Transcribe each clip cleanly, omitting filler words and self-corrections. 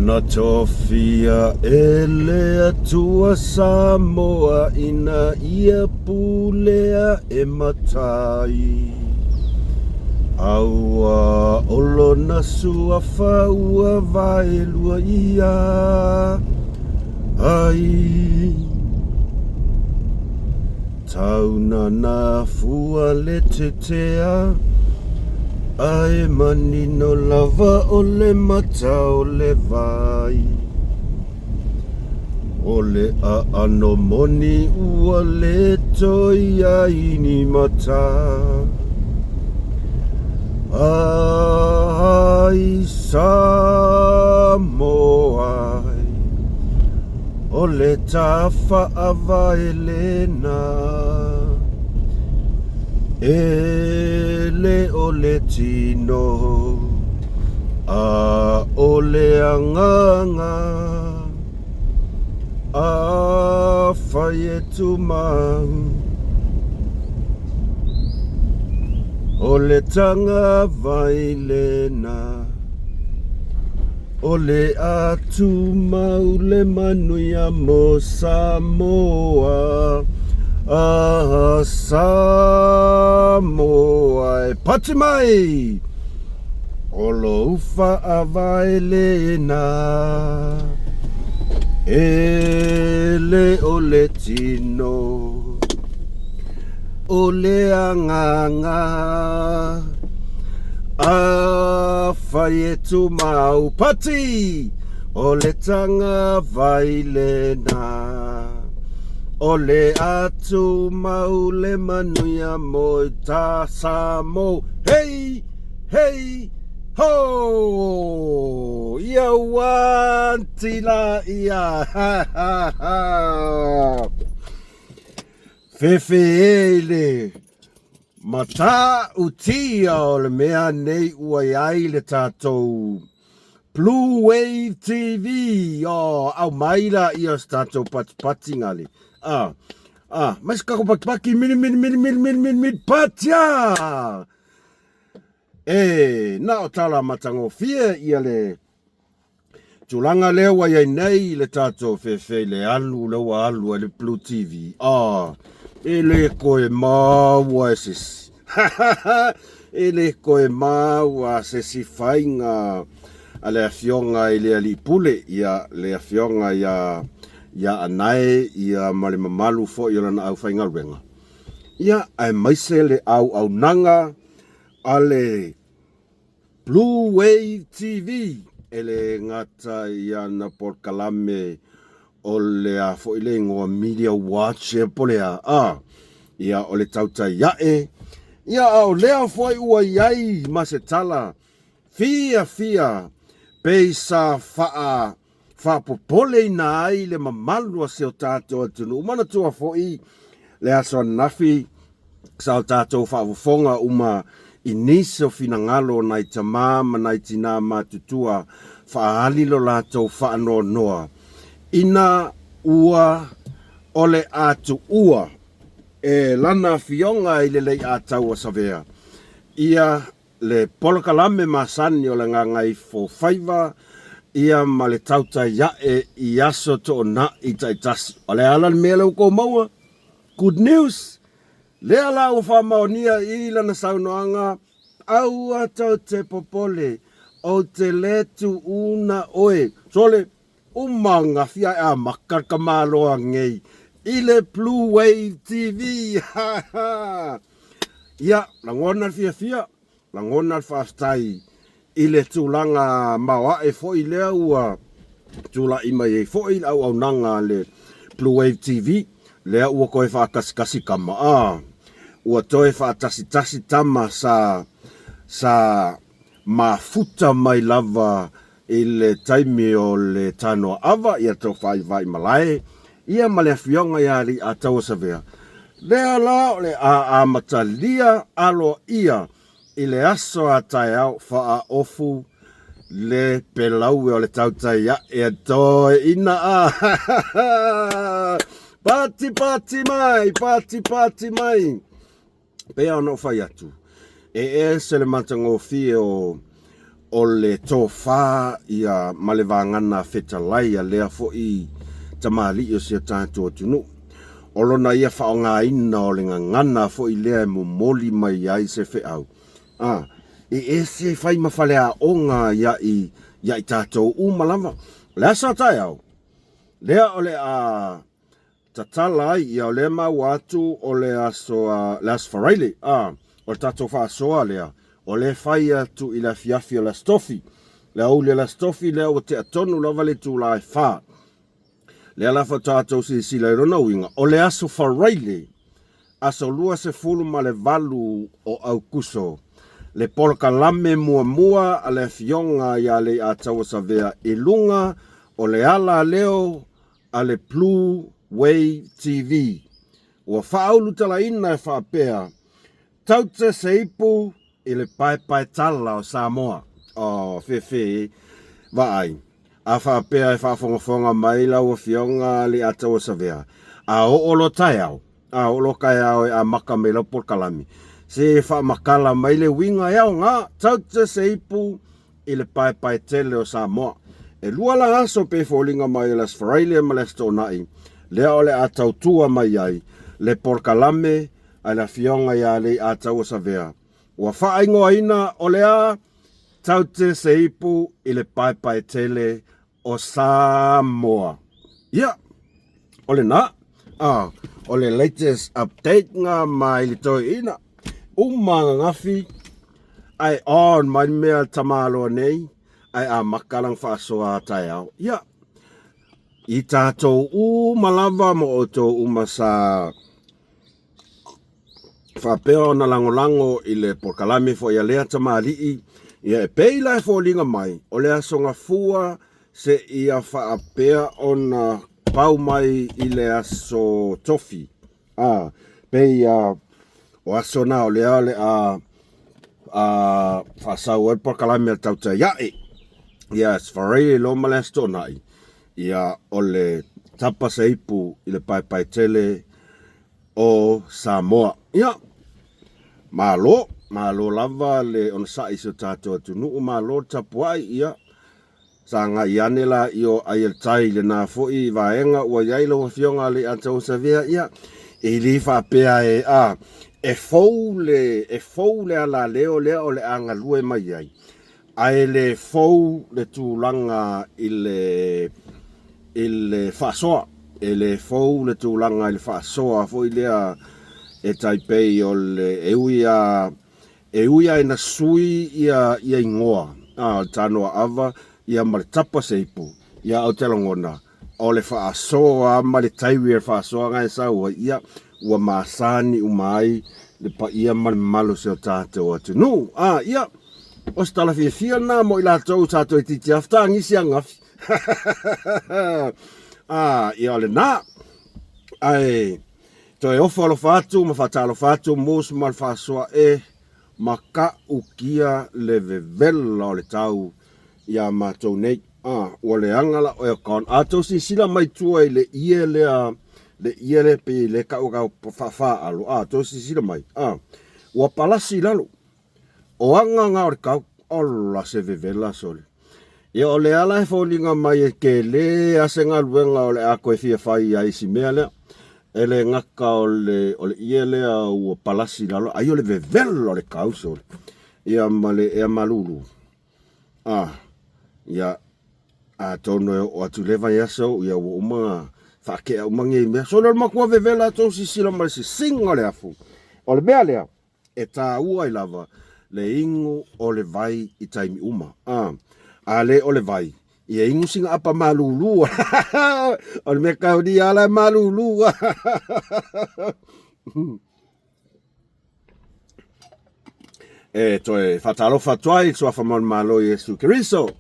Na tofia e le Atua Samoa ina ia pulea e matai. A ua o lona suafa ua vaelua ia ai. Tauna na fua le tetea, a e manino lava o le mata o le vai. O le aano moni ua le toe i ai ni mata. Ai Samoa ai, o le ta faavae lena. E le o le tino, a o le agaga, afai e tumau, o le tagavai lena. O le a tumau le manuia mo Samoa, ah Samoa e pati mai! O lou faavae lena, e le o le tino, o le agaga. Afai e tumau pati, o le tagavai lena. O le a tumau le manuia mo ta Samo. Hei! Hei! Ho! Ia uanti la ia! Ha ha ha! Fefe e i le matautia o le mea nei ua i ai le tatou Blue Wave TV. Oh, aumai la ia o se tatou patipati ngale. Ah, ah, mai se kako patipati, mini, mini, mini, mini, mini, mini, mini, patia! E, na o tala matagofie ia le tulaga lea ua i ai nei i le tatou fefe i le alu lea ua alu ai le Blue TV. Ah, e le koe maua e se isi. E le koe maua se isi faiga a le afioga i le alii pule, ia, le afioga ia, ia Anae, ia ma le mamalu foi o lana aufaigaluega. Ia, aemaise le auaunaga a le Blue Wave TV, e le gata i ana polokalame o le a foi le igoa Media Watch ea po o le a, a, ia o le tautai ae, ia a o lea foi ua i ai ma se tala fiafia pei sa faa faapopoleina ai le mamalu o si o tatou atunuu. Manatua foi le aso ananafi sa o tatou faafofoga uma i nisi o finagalo o nai tama ma nai tinā matutua faaali lo latou faanoanoa ina ua o le a tuua e lana afioga i le Lei'atau o Savea ia le polokalame masani o le Gagaifofaiva ia ma le tautai ae i aso toonai taitasi. O le a la le mea lea ua kou maua? Good news! Lea la ua faamaonia i lana saunoaga, Aua tou te popole, ou te le tuuna oe. Sole, uma gafia e amaka le tamaloa nei i le Blue Wave TV! Ha ha! Ia, lagona le fiafia, lagona le faafetai i le tulaga maoae foi lea ua tulai mai ai foi le auaunaga a le Blue Wave TV, lea ua toe faatasikasi tama, a, ua toe faatasitasi tama sa, sa mafuta mai lava I le taimi o le Tanoaava, ia Tofaivai-malae, ia ma le afioga ia Aliiatauasavea, lea la o le a amatalia aloaia i le aso a taeao faaofu le pelaue o le tautai ae a toeina a Pati pati mai, pati pati mai. Pei ona ou fai atu, e ese le matagofie o, o le tofa ia ma le vagana fetalai a lea foi tamalii o si o tatou atunuu. O lona ia faaaogaina o le gagana foi lea e momoli mai ai se feau, a, e ese fai ma faleaoga ia i, ia i tatou uma lava. O le aso a taeao, lea o le a tatala ai, ia o lea e maua atu o le aso a, le aso Faraile, a, o le tatou faasoa lea, o lea e fai atu i le afiafi o le Aso Tofi. Le aoauli o le Aso Tofi lea ua tea tonu lava le itula e fa. Lea la faatoa outou silasila i lona uiga, o le aso Faraile, aso 28 o Aukuso, le polokalame muamua a le Afioga ia Leiataua Savea i luga o le ala leo a le Blue Wave TV. Ua faaulutalaina e faapea, Taute se ipu i le paepaetala o Samoa. Oh, fefe, vaai. A faapea e faafogafoga mai lau Afioga Leiataua Savea, a oo loa taeao, a oo loa taeao e amata mai lau polokalame, se faamatala mai le uiga e aoga, taute se ipu i le paepaetele o Samoa. E lua la aso pe foliga mai o le Aso Faraile ma le Aso Toonai, lea o le a tautua mai ai le polokalame a le Afioga ia Leiataua Savea, ua faaigoaina o le a taute se ipu i le paepaetele o Samoa. Ia, o lena, a, o le latest update nga mai le toeaina. Uma ananafi, ae on mai le mea tamaloa nei, ae amata lana faasoa a taeao. Ia, i tatou uma lava ma outou uma sa faapea ona lagolago i le polokalame foi a lea tamalii, ia e pei la e foliga mai o le Aso Gafua seia faapea ona pau mai i le Aso Tofi. A, pei a o aso na o lea o le a a faasau ai le polokalame a le tautai ae. Ia, Aso Faraile loa ma le Aso Toonai, ia o le tapa se ipu i le paepaetele o Samoa. Ia, malo, malo lava le onosai i si o tatou atunuu, malo le tapuai, ia, sagai ane la i o ai e le tai i lena foi vaega ua i ai lau Afioga Leiataua Savea, ia, e le faapea e, a, e fou le, e fou le alaleo lea o le a galue mai ai, Ae le fou le tulaga i le i le faasoa. E le fou le tulaga i le faasoa foi lea e tai pei o le e ui a e ui a ina sui ia ia igoa a o le tanoa ava ia ma le tapa seipu ia ou te lagona O le faasoa ma le tairi o le faasoa na e sau ai, ia, ua masani uma ai le paia ma le mamalu o si o tatou atunuu. A, ia, o se tala fiafia lena mo i latou sa toeitiiti lava fetagisi ananafi. A, ia, o lena. Ae, toe ofo alofa atu ma faatalofa atu Moose ma le faasoa e matautia le vevela o le tau iā matou nei. A, ua leaga lau aircon. A tou silasila mai tua i le ie lea, le ie lea pei lea e tau kau faafaalo, a tou silasila mai, a, ua palasi i lalo. O aga na o le kau. Ola se vevela sole. Ia o lea la e foliga mai e tele a se galuega o le a toe fia fai ai i si mea lea. E le gata o le, o le ie lea ua palasi i lalo, ai o le vevela o le kau sole. Ia ma le ea malulu. A, ia, atonu e oo atu i lea vaiaso, ia ua uma ona faatea uma nei mea. Sole o le matua vevela atu silasila ma le sisiga o le afu. O le mea lea, e taua ai lava le inu o le vai i taimi uma. A, a le o le vai, ia inu sina apa malulu. O le mea kaulia lava la e malulu. E toe faatalofa atu ai i le Suafa ma le Malo Iesu Keriso,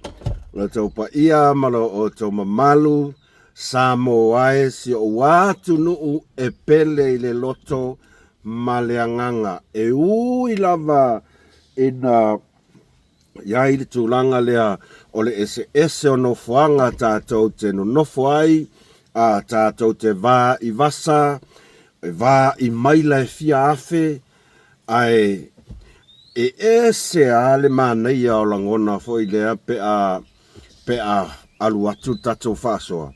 lo outou paia ma lo outou mamalu, Samoa e si ou atunuu e pele i le loto ma le agaga. E ui lava ina i ai le tulaga lea o le eseese o nofoaga tatou te nonofo ai, a tatou te va i vasa, e va i maila e fia afe, ae E ese lava le manaia o lagona foi lea pe a pe a alu atu le tatou faasoa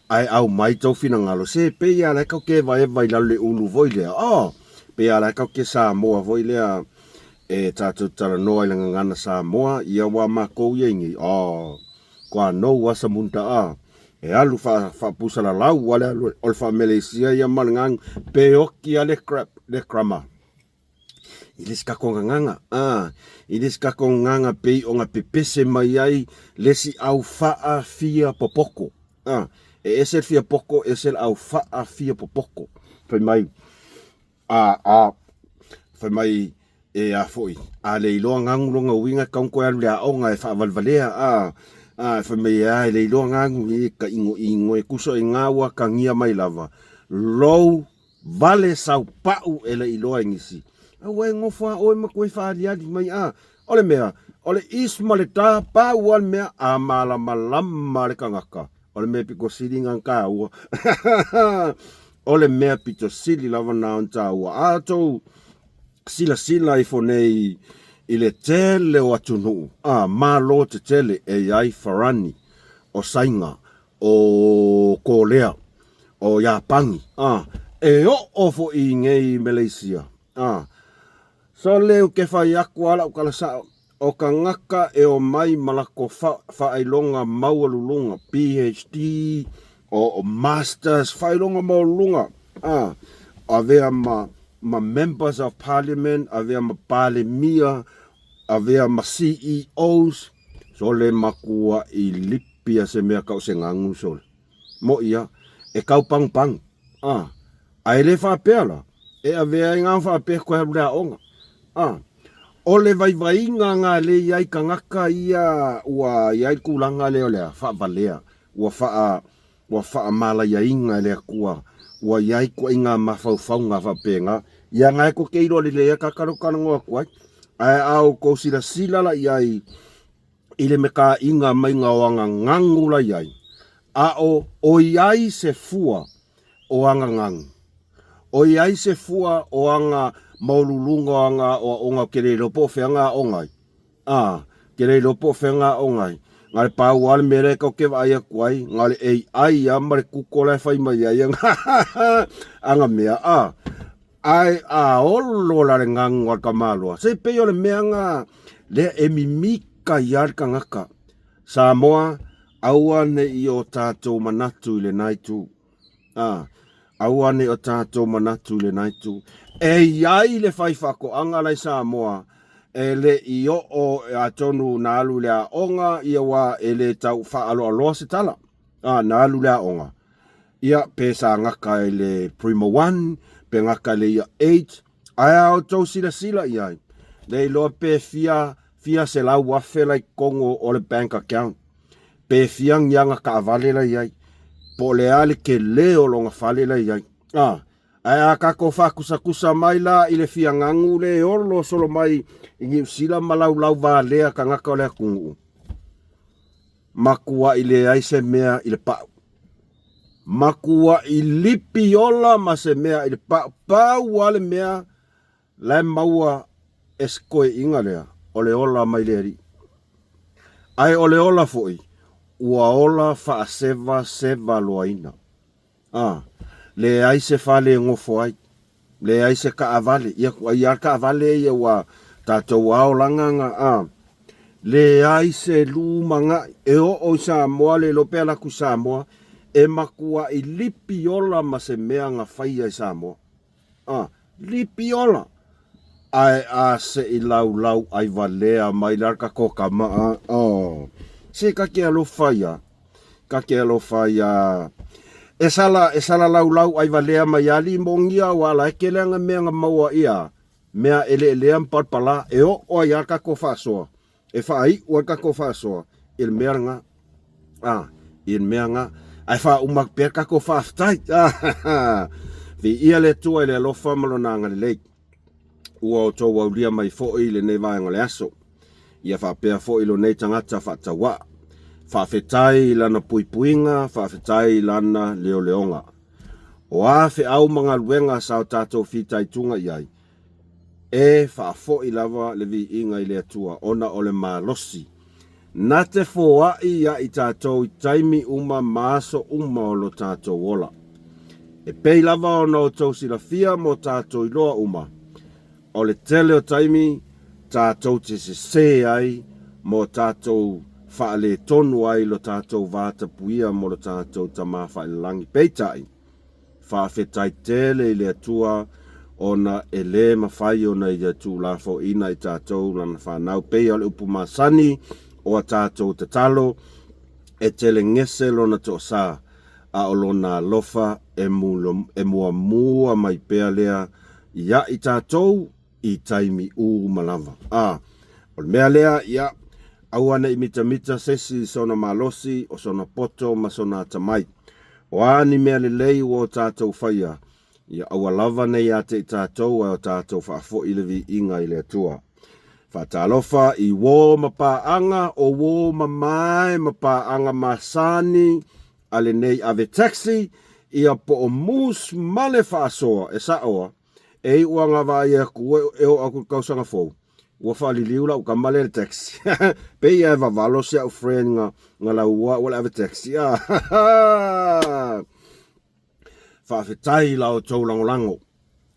ae aumai tou finagalo, se pei lava la e tatou te evaeva i lalo i le ulu foi lea, oh, pei lava la e tatou te Samoa foi lea e tatou te talanoa i le gagana Samoa, ia aua matou ia i nei, oh, toa nou lava samunta a, e alu faapusalalau lava le alu o le faa-Meleisia ia ma le gagu, pe oti lava le crap, le grammar. I le isi tatou gagana, a, i le isi tatou gagana pei ona pepese mai ai le isi au faa fia popoto. A, e ese le fia poto, ese le au faa fia popoto. Fai mai, a, a, fai mai, e a foi, a le iloa gagu lona uiga e tatau ona toe alu i le aoga e faavalevalea, a, a, fai mai, e a, e le iloa gagu, e ka inoino e tusa i na ua atagia mai lava lou vale sau pau e le iloa e nisi. Aua e nofo a oe ma toe faaliali mai a. O le mea, o le is ma le ta, pau a le mea, a malamalama le tagata. O le mea pito sili na taua. O le mea pito sili lava na ona taua. A tou silasila ifo nei i le tele o atunuu, a, malo tetele e i ai Farani, o Saina, o Kolea, o Iapani, a, e oo foi i nei Meleisia, a. Sole ou te fai atu a lau tala sao, o tagata e omai ma latou faailoga maualuluga, PHD, o Masters, faailoga maualuluga, a, avea ma ma Members of Parliament, avea ma Palemia, avea ma CEOs, sole matuai lipi a se mea tau se gagu sole. Moʻi a, e tau pagupagu, a, a e le faapea la, e avea ai gā faapea koe alu le aoga. A, o le vaivaiga gā le i ai tagata ia ua i ai le tulaga lea o le a, faavalea, ua faa, ua faamalaiaina e le Atua, ua i ai ituaiga mafaufauga faapena, ia gā e tou te iloa lelei ai tagata lea ou te talanoa atu ai. Ae a outou silasila la i ai i le mekaiga maiga o aga gagu la i ai, a o oi ai se fua o aga gagu, oi ai se fua o aga maualuluga o aga aoaoga ou te le iloa po o fea ga aoga ai, a, te le iloa po o fea ga aoga ai, na o le pau lava le mea lea tatou te vaai atu ai, na o le AI lava ma le Google la e fai mai ai aga mea, a. Ae a olo la le gagu a le tamaloa, se pei o le mea ga lea e mimika ai le tagata. Samoa, aua ne i o tatou manatu i lena itu. A, aua ne i o tatou manatu i lena itu. E i ai le fai faatoaga la i Samoa, e le i oo atonu na alu i le aoga, ia aua e le tau faaaloaloa se tala. A, na alu i le aoga. Ia, pe sa gata i le Prima One, pe gata i le Year 8, ae a outou silasila i ai, le iloa pe fia, fia 100,000 la i totonu o le bank account, pe fia ni ana taavale la i ai, po o le a le tele o lona fale la i ai. A, ae a tatou faatusatusa mai la i le fia gagu le olo solo mai i Niu Sila ma laulau valea tagata o le atunuu, Matuai leai se mea i le pau. Matuai lipi ola ma se mea i le pau. Pau lava le mea la e maua e se toeaiina lea, o le ola mai le Alii. Ae o le ola foi, ua ola faasevaseva loaina. A, leai se fale e nofo ai, leai se taavale, ia ai lava le taavale ia ua tatou aolaga na, a, leai se lumaga'i e oo i Samoa le iloa pe alu atu i Samoa e matua'i lipi ola ma se mea na faia i Samoa. A, lipi ola! Ae a se i laulau ai valea mai la le tatou tama a, oh, se ta te alofa ia, ta te alofa ia. E sala, e sala laulau ai valea mai alii mogia aua la e tele ana mea na maua ia, mea eleelea ma palapala e oo ai lava le tatou faasoa. E faaiu ai le tatou faasoa i le mea lena. A, i le mea lena. Ae faauma atu pea le tatou faafetai. Viia le Atua i le alofa ma Lona agalelei ua outou aulia mai foi i lenei vaega o le aso. Ia faapea foi lo nei tagata faatauaa. Faafetai i Lana puipuiga, faafetai i Lana leoleoga. O a feau ma galuega sa o tatou fitaituga i ai? E faafoi lava le viiga i le Atua ona o le malosi na te foai ia i tatou i taimi uma ma aso uma o lo tatou ola. E pei lava ona outou silafia ma o tatou iloa uma, o le tele o taimi tatou te sesē ai ma o tatou faaletonu ai lo tatou vatapuia ma lo tatou Tama Failalagi. Peitai, Faafetai tele i le Atua ona e lē mafai ona Ia tuulafoaina i tatou Lana fanau. Pei o le upu masani o a tatou tatalo, e tele gese Lona toasā, a o Lona alofa e muamua mai pea lea ia i tatou i taimi uma lava. A o le mea lea, ia, aua ne i mitamita sesi i sona malosi, o sona poto ma sona atamai. O a ni mea lelei ua o tatou faia, ia aua lava ne i ate i tatou ae o tatou faafoi le viiga i le Atua. Faatalofa i uo ma paaga, o uo mamae ma paaga masani a lenei ave taxi, ia po o Moose ma le faasoa, e sa'o a. E iu ana vaai atu e oo atu i le tausaga fou, ua faaliliu lau tama lea i le taxi. Pei e vavalo si au friend na, na lauoa ua le ave taxi. Ah, Faafetai i la outou lagolago.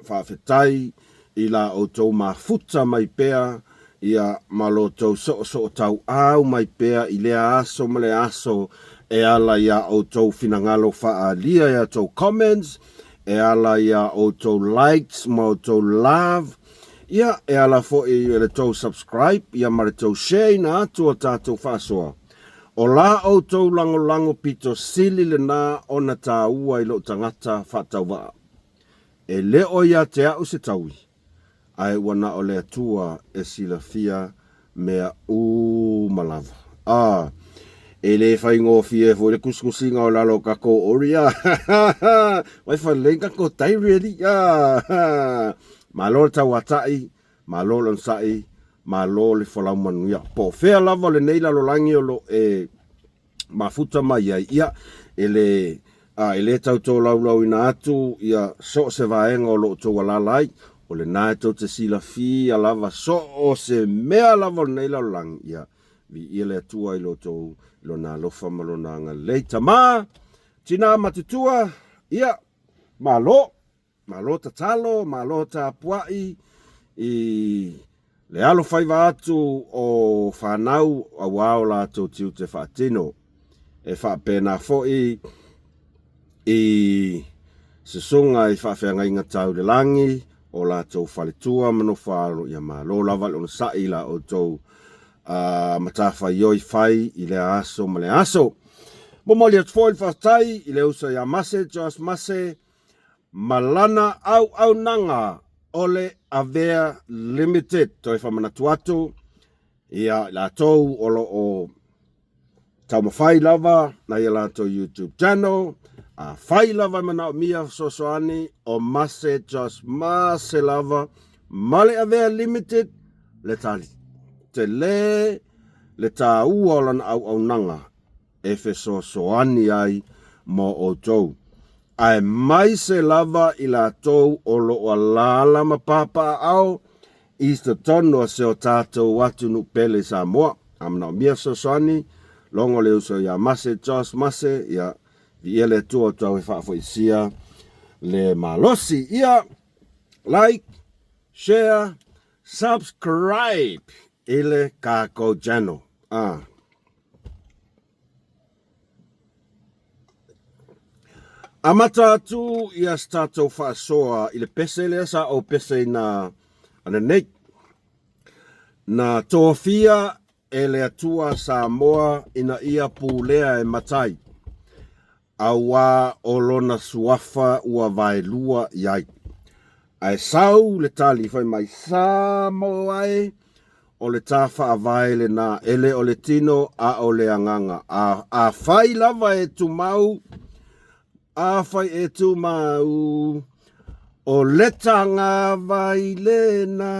Faafetai i la outou mafuta mai pea ia ma lo outou soosootauau mai pea i lea aso ma lea aso e ala i a outou finagalo faaalia i a outou comments, e ala i a outou likes ma outou love, ia e ala foi i le tou subscribe ia ma le tou share ina atu o tatou faasoa. O la outou lagolago pito sili lena ona taua i lou tagata faatauvaa. E le o ia te au se taui, ae ua na o le Atua e silafia mea uma lava. A, e le faigofie foi le kusikusiga o lalo o takou ori, a, vai falelei takou tai really, a, malo le tauatai, malo le onosai, malo le folau manuia. Po o fea lava o lenei lalolagi o lo o e mafuta mai ai, ia, e le, a, e le tau tolaulaauina atu ia so o se vaega o lo o outou alaala ai, o lena e tou te silafia lava so o se mea lava o lenei lalolagi, ia, viia le Atua i lo outou, i Lona alofa ma Lona agalelei. Tama, tina matutua, ia, malo! Malo tatalo, malo tapuai i le alofaiva atu o fanau auā o latou tiute faatino. E faapena foi i susuga i faafeagaiga tau le lagi o latou faletua ma nofoaalo, ia malo lava le onosai i la outou matafaioi fai i lea aso ma lea aso. Momoli atu foi le faafetai i le uso ia Mase, Josh Mase, ma lana auaunaga o le Avea Limited. Toe faamanatu atu, ia i latou o lo o taumafai lava nai a latou YouTube channel, afai lava e manaomia fesoasoani o Mase Josh Mase lava ma le Avea Limited le tali. Tele le taua o lana auaunaga e fesoasoani ai mo outou, aemaise lava i latou o lo o alaala ma papaaao i totonu o si o tatou atunuu pele i Samoa. A manaomia fesoasoani, logo le uso ia Mase, Josh Mase, ia, viia le Atua o tau e faafoisia le malosi. Ia, like, share, subscribe i le tatou channel. Ah. Amata atu ia se tatou faasoa i le pese lea sa ou peseina ananei. Na tofia e le Atua Samoa ina ia pulea e matai. Auā o lona suafa ua vaelua i ai. Ae sau le tali fai mai, Samoa e, o le tā faavae lenā, e le o le tino a o le agaga. A, afai lava e tumau, afai e tumau, o le tagavai lenā.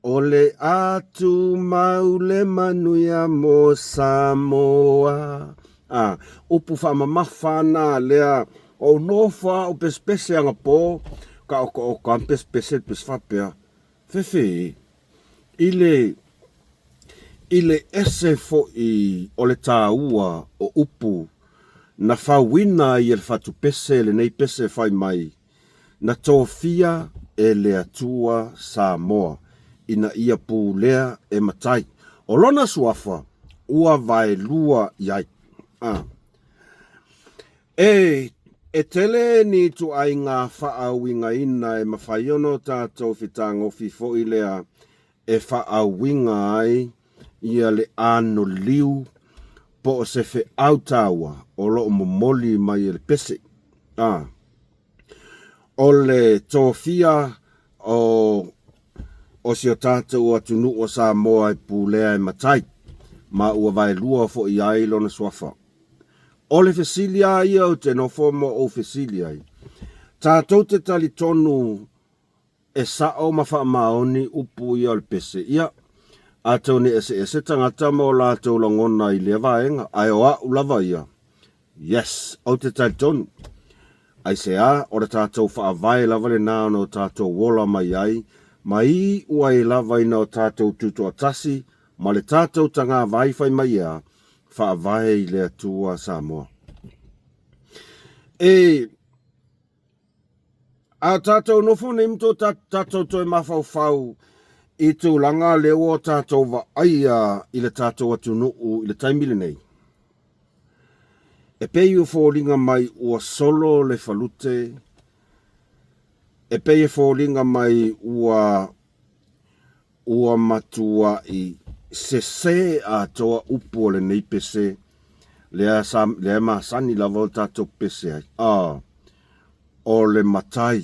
O le a tumau le manuia mo Samoa. A, upu faamamafa ana lea, o ou nofo a o pesepese anapō, ka okaoka a pesepese le pese faapea. Fefe i le i le ese foi o le taua o upu na fauina ai e le fatupese lenei pese fai mai na tofia e le Atua Samoa ina ia pulea e matai. O lona suafa ua vaelua i ai. A. E, e tele ni ituaiga faauigaina e mafai ona o tatou fetagofi foi lea e faauiga ai ia le anoliu po o se feau taua o lo o momoli mai e le pese. A. O le tofia o o si o tatou atunuu o Samoa e pulea e matai, ma ua vaelua foi ai lona suafa. O le fesili lava ia ou te nofo ma ou fesili ai, tatou te talitonu e sao ma faamaoni upu ia o le pese? Ia, atonu e eseese tagata ma o latou lagona i lea vaega, ae o au lava ia, Yes, ou te talitonu. Aisea, o le tatou faavae lava lena ona o tatou ola mai ai, ma iu ai lava ina o tatou tutoatasi ma le tatou tagavai fai mai ea, faavae i le Atua Samoa. E A tatou nofo nei ma to tatou toe mafaufau i tulaga lea ua tatou vaaia i le tatou atunuu i le taimi lenei, e pei ua foliga mai ua solo le falute, e pei e foliga mai ua Ua matuaʻi sesē atoa upu o lenei pese, lea sa, lea e masani lava o tatou pese ai. A, o le matai,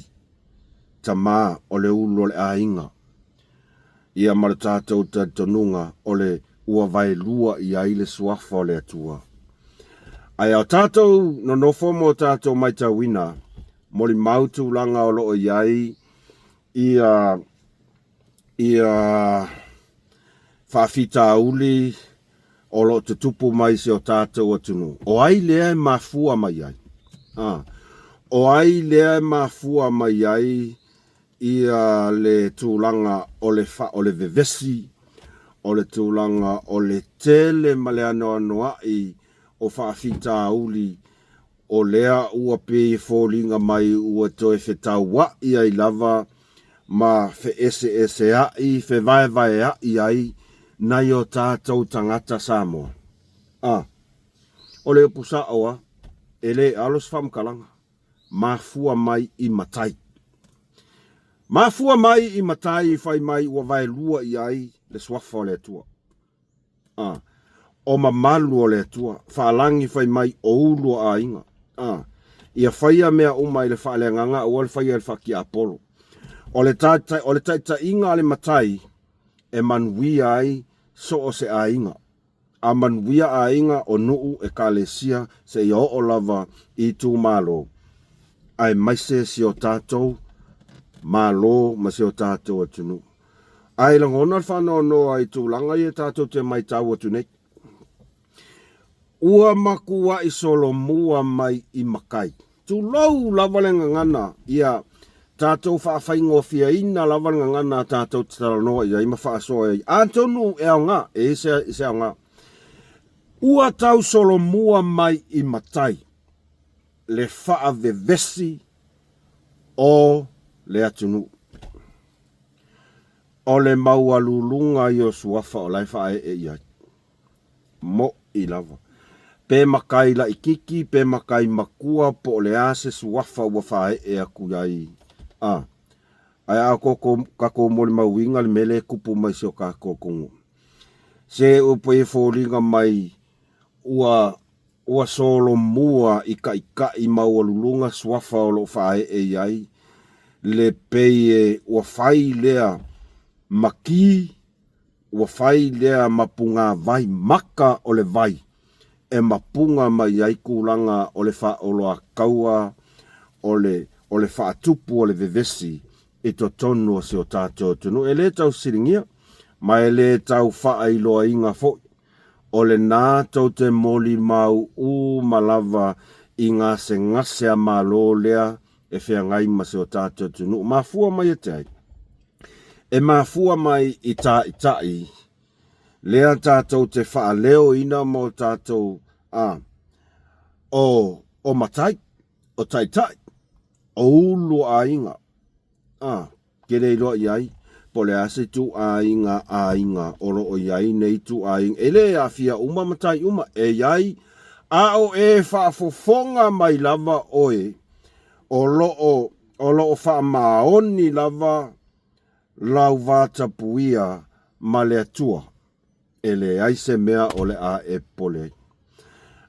tama, o le ulu o le aiga. Ia ma le tatou talitonuga o le ua vaelua i ai le suafa o le Atua. Ae a tatou nonofo ma o tatou maitauina, molimau tulaga o lo o i ai ia ia faafitauli o lo o tutupu mai i si o tatou atunuu. O ai lea e mafua mai ai? A, o ai lea e mafua mai ai ia le tulaga o le fa, o le vevesi, o le tulaga o le tele ma le anoanoai o faafitauli O lea ua pei e foliga mai ua toe fetauaʻi ai lava ma feeseeseaʻi, fevaevaeaʻi ai nai o tatou tagata Samoa. A. O le upu saʻo a, e le alo se faamatalaga. Mafua mai i matai. Mafua mai i matai fai mai ua vaelua i ai le suafa o le Atua. A. O mamalu o le Atua, faalagi fai mai o ulu o aiga. A. Ia faia mea uma i le faaleagaga aua le faia i le faatiapolo. O le, o le taitaiga a le matai e manuia ai so o se aiga. A manuia aiga o nuu, ekalesia, seia oo lava i itumalo, aemaise si o tatou Malo ma si o tatou atunuu. Ae lagona le faanoanoa i tulaga ia tatou te maitau atu nei. Ua matuaʻi solomua mai i matai. Tulou lava le gagana, ia tatou faafaigofieina lava le gagana tatou te talanoa i ai ma faasoa ai. Atonu e aoga, e i ai se aoga. Ua tau solomua mai i matai le faavevesi o le atunuu. O le maualuluga ia o suafa o la e faaee i ai. Moʻi lava. Pe matai laititi, pe matai matua, po o le a se suafa ua faaee atu i ai. A. Ae a o tatou molimauina le mea lea e tupu mai i si o tatou atunuu. Se ua pei e foliga mai ua Ua solomua i taʻitaʻi maualuluga suafa o lo o faaee i ai le pei e ua fai lea ma ki, ua fai lea ma pugāvai maka o le vai e mapuga mai ai tulaga o le faaoloataua o le o le faatupu o le vevesi i totonu o si o tatou atunuu. E le tau fesiligia ma e le tau faailoaina foi O lena tou te molimau uma lava i gasegase a Malo lea e feagai ma si o tatou atunuu. Mafua mai e te ai? E mafua mai i Taitai lea tatou te faaleoina mo tatou a o o matai, o taitai, o ulu o aiga. A, ke le iloa i ai po o le a se ituaiga aiga o lo o i ai nei ituaiga. E le aafia uma matai uma, e i ai, a o e faafofoga mai lava oe o lo o o lo o faamaoni lava lau vatapuia ma le Atua, e leai se mea o le a e popole ai.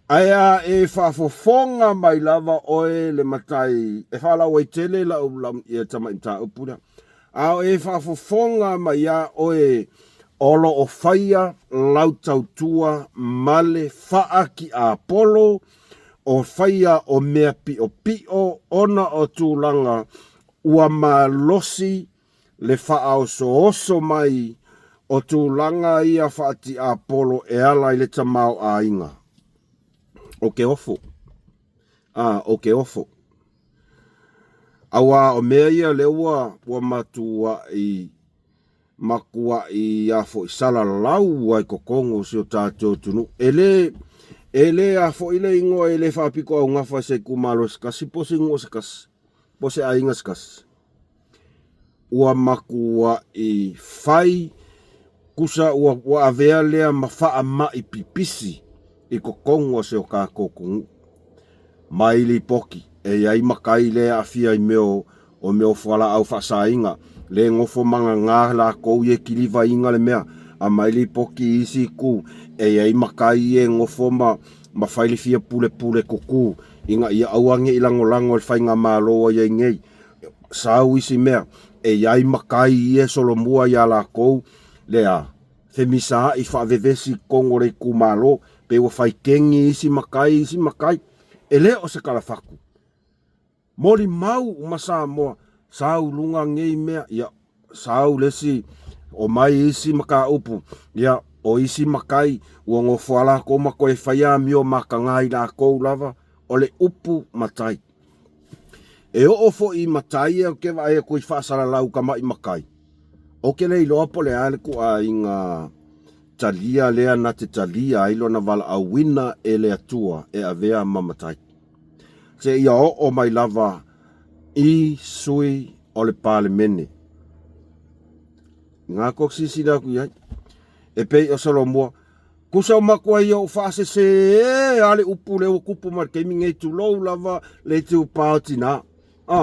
Ae a e faafofoga mai lava oe le matai, e faalauaitele lau, lau ia tamai mataupu lea, a o e faafofoga mai iā oe o lo o faia lau tautua ma le faatiapolo, o faia o mea piʻopiʻo ona o tulaga ua malosi le faaosooso mai o tulaga ia faatiapolo e ala i le tamaoaiga. O ke ofo. A, o ke ofo. Auā o mea ia lea ua, ua matuaʻi, matuaʻi a foi salalau ai totonu o si o tatou atunuu. E le, e le a foi le igoa e le faapito augafa i se itumalo se tasi po o se nuu se tasi, po o se aiga se tasi. Ua matuaʻi fai kusa ua, ua avea lea ma faamaʻi pipisi i totonu o si o tatou atunuu. Mai lipoti, e i ai matai le aafia i mea o, o mea o fualaau faasaina, le nofo magagā latou ia e kilivaina le mea, a mai lipoti i isi itu, e i ai matai ia e nofo ma, ma fai le fia pulepule tutū, ina ia aua ne i lagolago e le faigamalo ua i ai nei. Sau isi mea, e i ai matai ia e solomua iā latou le a? Femisaai faavevesi i totonu o le itumalo, pe ua fai kegi isi matai isi matai. E le o se talafatu. Molimau uma Samoa, sau luga nei mea, ia, sau le isi, omai isi mataupu, ia, o isi matai, ua nofo lava latou ma toe fai amio mataga i latou lava, o le upu matai. E oo foi i matai ia ou te vaai atu i faasalalau tamai matai, ou te le iloa po o le a le ituaiga talia lea na te talia ai lona valaauina e le Atua e avea ma matai. Seia oo mai lava i sui o le Palemene. Ngā ko silasila atu i ai. E pei o Solomua, Tusa o matua ia o faasese a le upu lea ua tupu mai le taimi nei, tulou lava le itupa o tinā. A,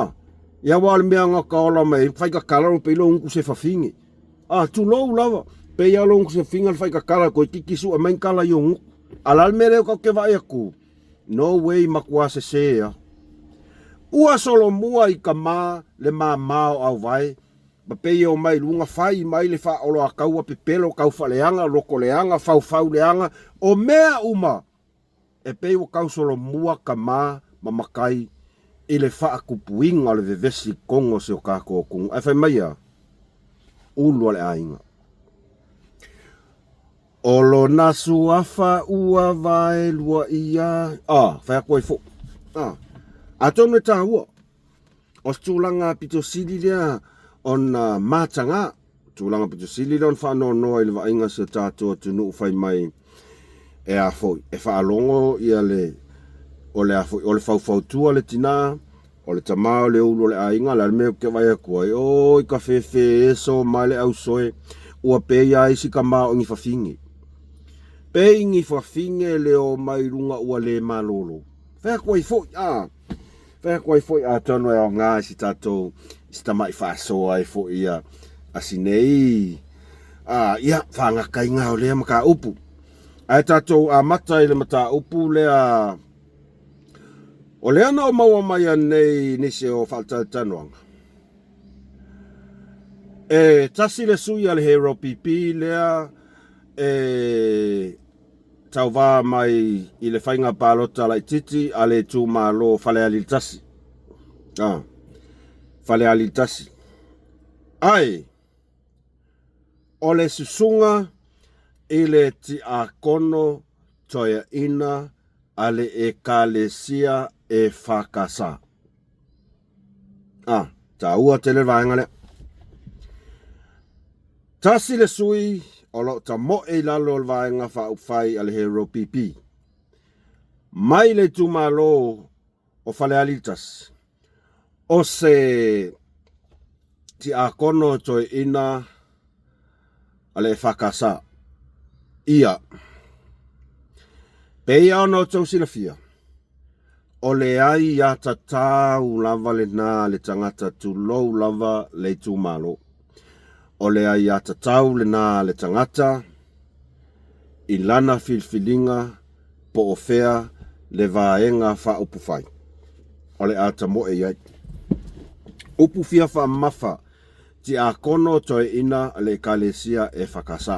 ia aua o le mea na ka ola mai ai, fai tatala lo pei lo utu se fafine. A, tulou lava, pei a lo utu se fafine le fai tatala koe titi sue mai ni tala i o gutu. A la le mea lea tatou te vaai atu, no way matua sese a. Ua solomua i tama le mama o Auvae, Ma pei e omai i luga, fai mai le faaoloataua, pepelo, taufaaleaga, lotoleaga, faufauleaga, o mea uma e pei ua tausolomua tama ma matai i le faatupuina o le vevesi i totonu o si o tatou atunuu. Ae fai mai a? Ulu a le aiga. O lona suafa ua vaelua ia. Ah, fai atu ai foi. Ah, atonu e taua. O se tulaga pito sili lea ona mataga, tulaga pito sili lea ona faanoanoa i le vaaiga o si o tatou atunuu fai mai e a foi, e faalogo ia le, o le a foi, o le faufautua le tina, o le tama o le ulu o le aiga, o le a le mea ou te vaai atu ai, oi ka fefe eso mai le ausoe, ua pei a isi tama o ni fafine. Pei ni fafine le omai i luga ua le malolo. Fai atu ai foi, a. Fai atu ai foi atonu e aoga i si tatou i si tamai faasoa ai foi ia a si nei a ia faagataina o lea mataupu. Ae tatou amata i le mataupu lea o lea na ou maua mai anei nisi o faatalatalanoaga. E tasi le sui a le Hero PP lea e Tauva mai i le faiga palota laitiiti a le itumalo Falealili 1. Ah, Falealili 1. Ae, o le susuga i le tiakono toeaina a le Ekalesia EFKS. Ah, taua tele le vaega lea. Tasi le sui o lo o tamoe i lalo o le Vaega Faaupufai a le Hero PP. Mai le itumalo o Falealili 1, o se tiakono toeaina a le EFKS. Ia, pei ona outou silafia, o le aiatatau lava lena a le tagata tulou lava le itumalo. O le aiatatau lena a le tagata i lana filifiliga po o fea le Vaega Faaupufai o le a tamoe i ai. Upu fia faamamafa Tiakono Toeaina a le Ekalesia EFKS.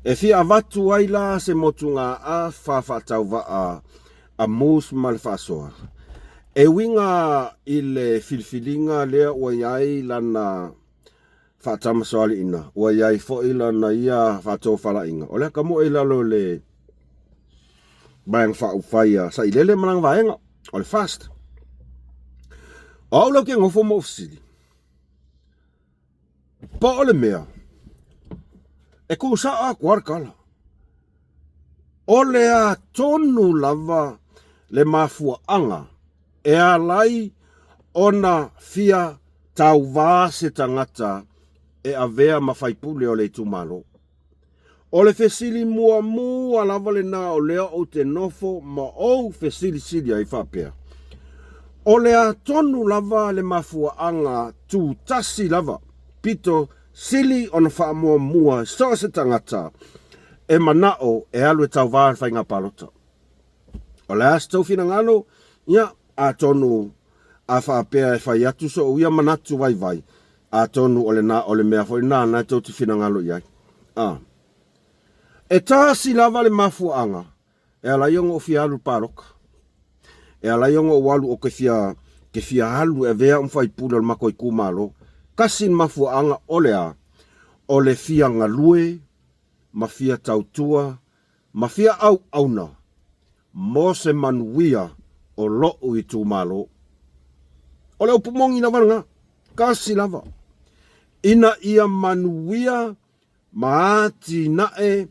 E fia avatu ai la se motugaafa faatauvaa a Moose ma le Faasoa e uiga i le filifiliga lea ua i ai lana faatamasoaliiga, ua i ai foi lana ia faatofalaiga, o le a tamoe i lalo o le Vaega Faaupufai a Sailele ma lana vaega, o le FAST. O au lea ou te nofo ma ou fesili, po o le mea e tuusao atu lava le tala, o le a tonu lava le mafuaaga e ala ai ona fia tauvā se tagata e avea ma faipule o le itumalo. O le fesili muamua lava lena o lea ou te nofo ma ou fesilisili ai faapea, O le a tonu lava le mafuaaga tutasi lava pito sili ona faamuamua so o se tagata e manao e alu e tauvā i le faiga palota? O le a se tou finagalo? Ia, atonu a faapea e fai atu sou ia manatu vaivai, atonu o lena o le mea foi lena na tou te finagalo i ai. A. E tasi lava le mafuaaga e ala ai ona ou fia alu i le palota. E ala ai ona ou alu ou te fia, te fia alu e avea au ma faipule o le matou itumalo. Tasi le mafuaaga o le a? O le fia galue ma fia tautua ma fia auauna mo se manuia o loʻu itumalo. O le upu moni lava lena, tasi lava, ina ia manuia ma atinae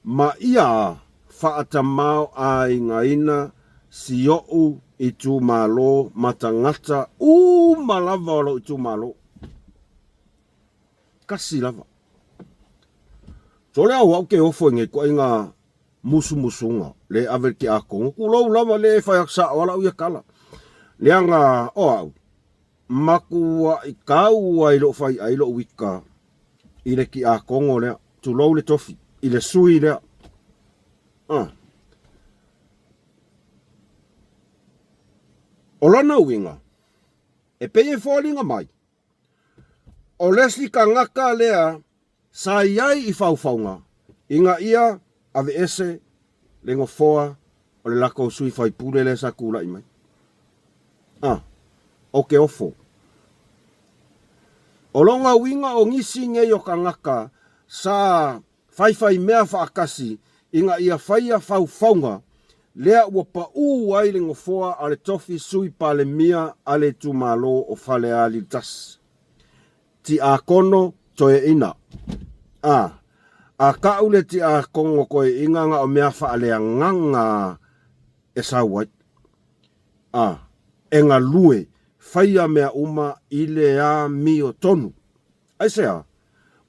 ma ia faatamaoaigaina si oʻu itumalo ma tagata uma lava o lou itumalo. Tasi lava. So le au au ke ofo i nei ituaiga musumusuga le ave i le tiakono, tulou lava le fai atu sao lava lau ia tala. Leaga o au, matuai taua i lou faiai lou ita i le tiakono lea, tulou le tofi, i le sui lea. Ah. O lona uiga, e pei e foliga mai, O le isi tagata lea sa i ai i faufauga ina ia aveese le nofoa o le latou sui faipule lea sa tulai mai. A, o ke ofo. O lona uiga o nisi nei o tagata sa faifaimea faatasi ina ia faia faufauga lea ua paū ai le nofoa a le tofi Sui Palemia a le itumalo o Falealili 1. Tiakono Toeaina A, a kau le tiakono toeaina na o mea faaleagaga e sau ai. A, e galue, faia mea uma i le amiotonu. Aisea?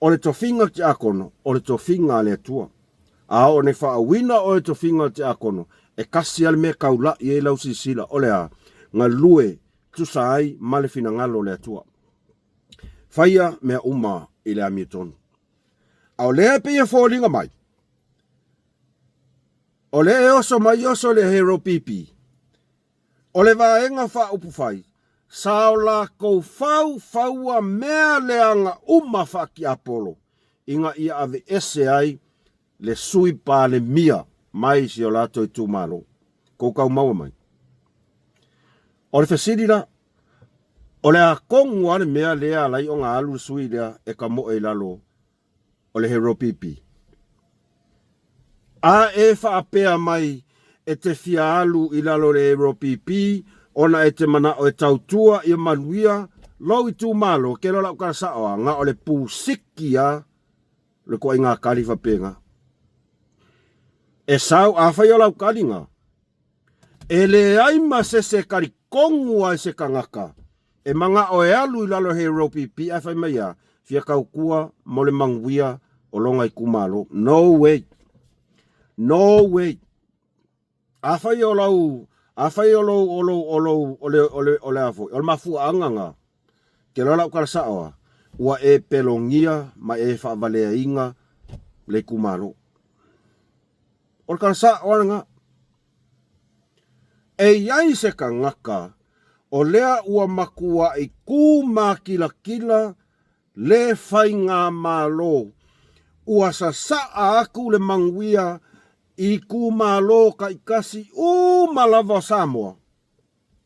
O le tofiga tiakono, o le tofiga a le Atua. A oo nei faauina oe tofiga o le tiakono, e kasi lava le mea e taula'i ai lau silasila, o le a? Galue tusa ai ma le finagalo o le Atua. Faia mea uma i le amiotonu. A o lea e pei e foliga mai, o lea e oso mai oso le Hero PP, O le Vaega Faaupufai, sa o lakou faufaua mea leaga uma faatiapolo ina ia aveese ai le Sui Palemia mai si o latou itumalo. Tou tau maua mai? O le fesili la, o le a tonu lava le mea lea alai ona alu le sui lea e tamoe i lalo o le Hero PP. A e faapea mai e te fia alu i lalo o le Hero PP ona e te manao e tautua ia manuia Lou itumalo, ke loa lau tala sao a, na o le pusiki a le koaiga kali faapena. E sau, afai o lau kaliga, e leai ma se se kalikonu ai se kanaka e manao e alu i lalo he ropp ae fai mai a, fia tautua mo le manuia o lona itumalo. No way. No way. Afai o lau, afai o lou, o lou, o lou, o le, o le, o le a foi, o le mafuaaga na, ke loa lau tala sao a, ua e pelogia ma e faavaleaina le itumalo. O le tala sao a lena. E i ai se tagata o lea ua matuai ku makilakila le faigamalo ua sasaa atu le manuia i itumalo taitasi uma lava o Samoa,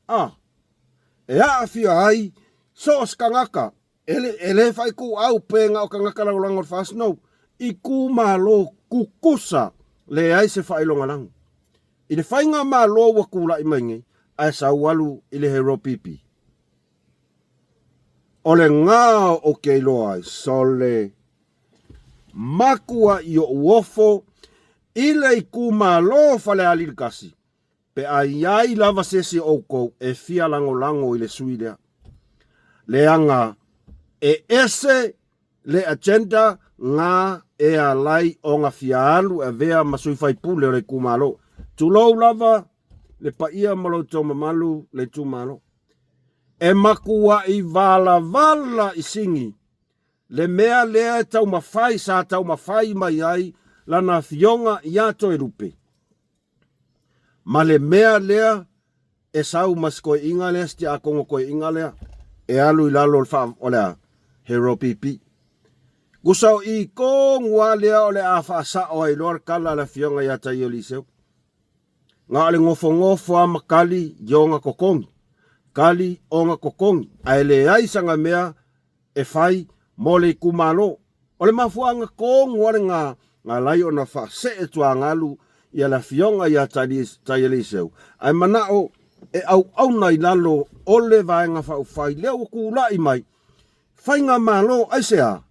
a e aafia ai so o se tagata e le, e le faituau pe na o tagata lagolago o le Faamasinoga, itumalo tutusa leai se faailogalanu. I le faigamalo ua tulai mai nei, ae sau alu i le Hero PP. O le gā ou te iloa ai, sole matuaʻi oʻu ofo i le itumalo o Falealili 1, pe a i ai lava se isi o ʻoukou e fia lagolago i le sui lea. Leaga e ese le agenda gā e alai ona fia alu e avea ma sui faipule o le itumalo. Tulou lava le paia ma lo outou mamalu le itumalo. E matuaʻi valavala i sigi le mea lea e taumafai sa taumafai mai ai lana afioga iā Toelupe. Ma le mea lea e sau ma si toeaina lea, si tiakono toeaina lea, e alu i lalo o le faa, o le a? He ropipi. Tusa o i tonu lava lea o le a faasao ai loa le tala a le afioga ia Taioliseu. Na o le nofonofo lava ma kali i ona totogi, kali ona totogi, ae leai sana mea e fai mo le itumalo. O le mafuaaga tonu lava lena na ala ai ona faasee tuagalu ia le afioga ia Taialeiseu, ae manao e auauna i lalo o le Vaega Faaupufai lea ua tulai mai Faigamalo aisea?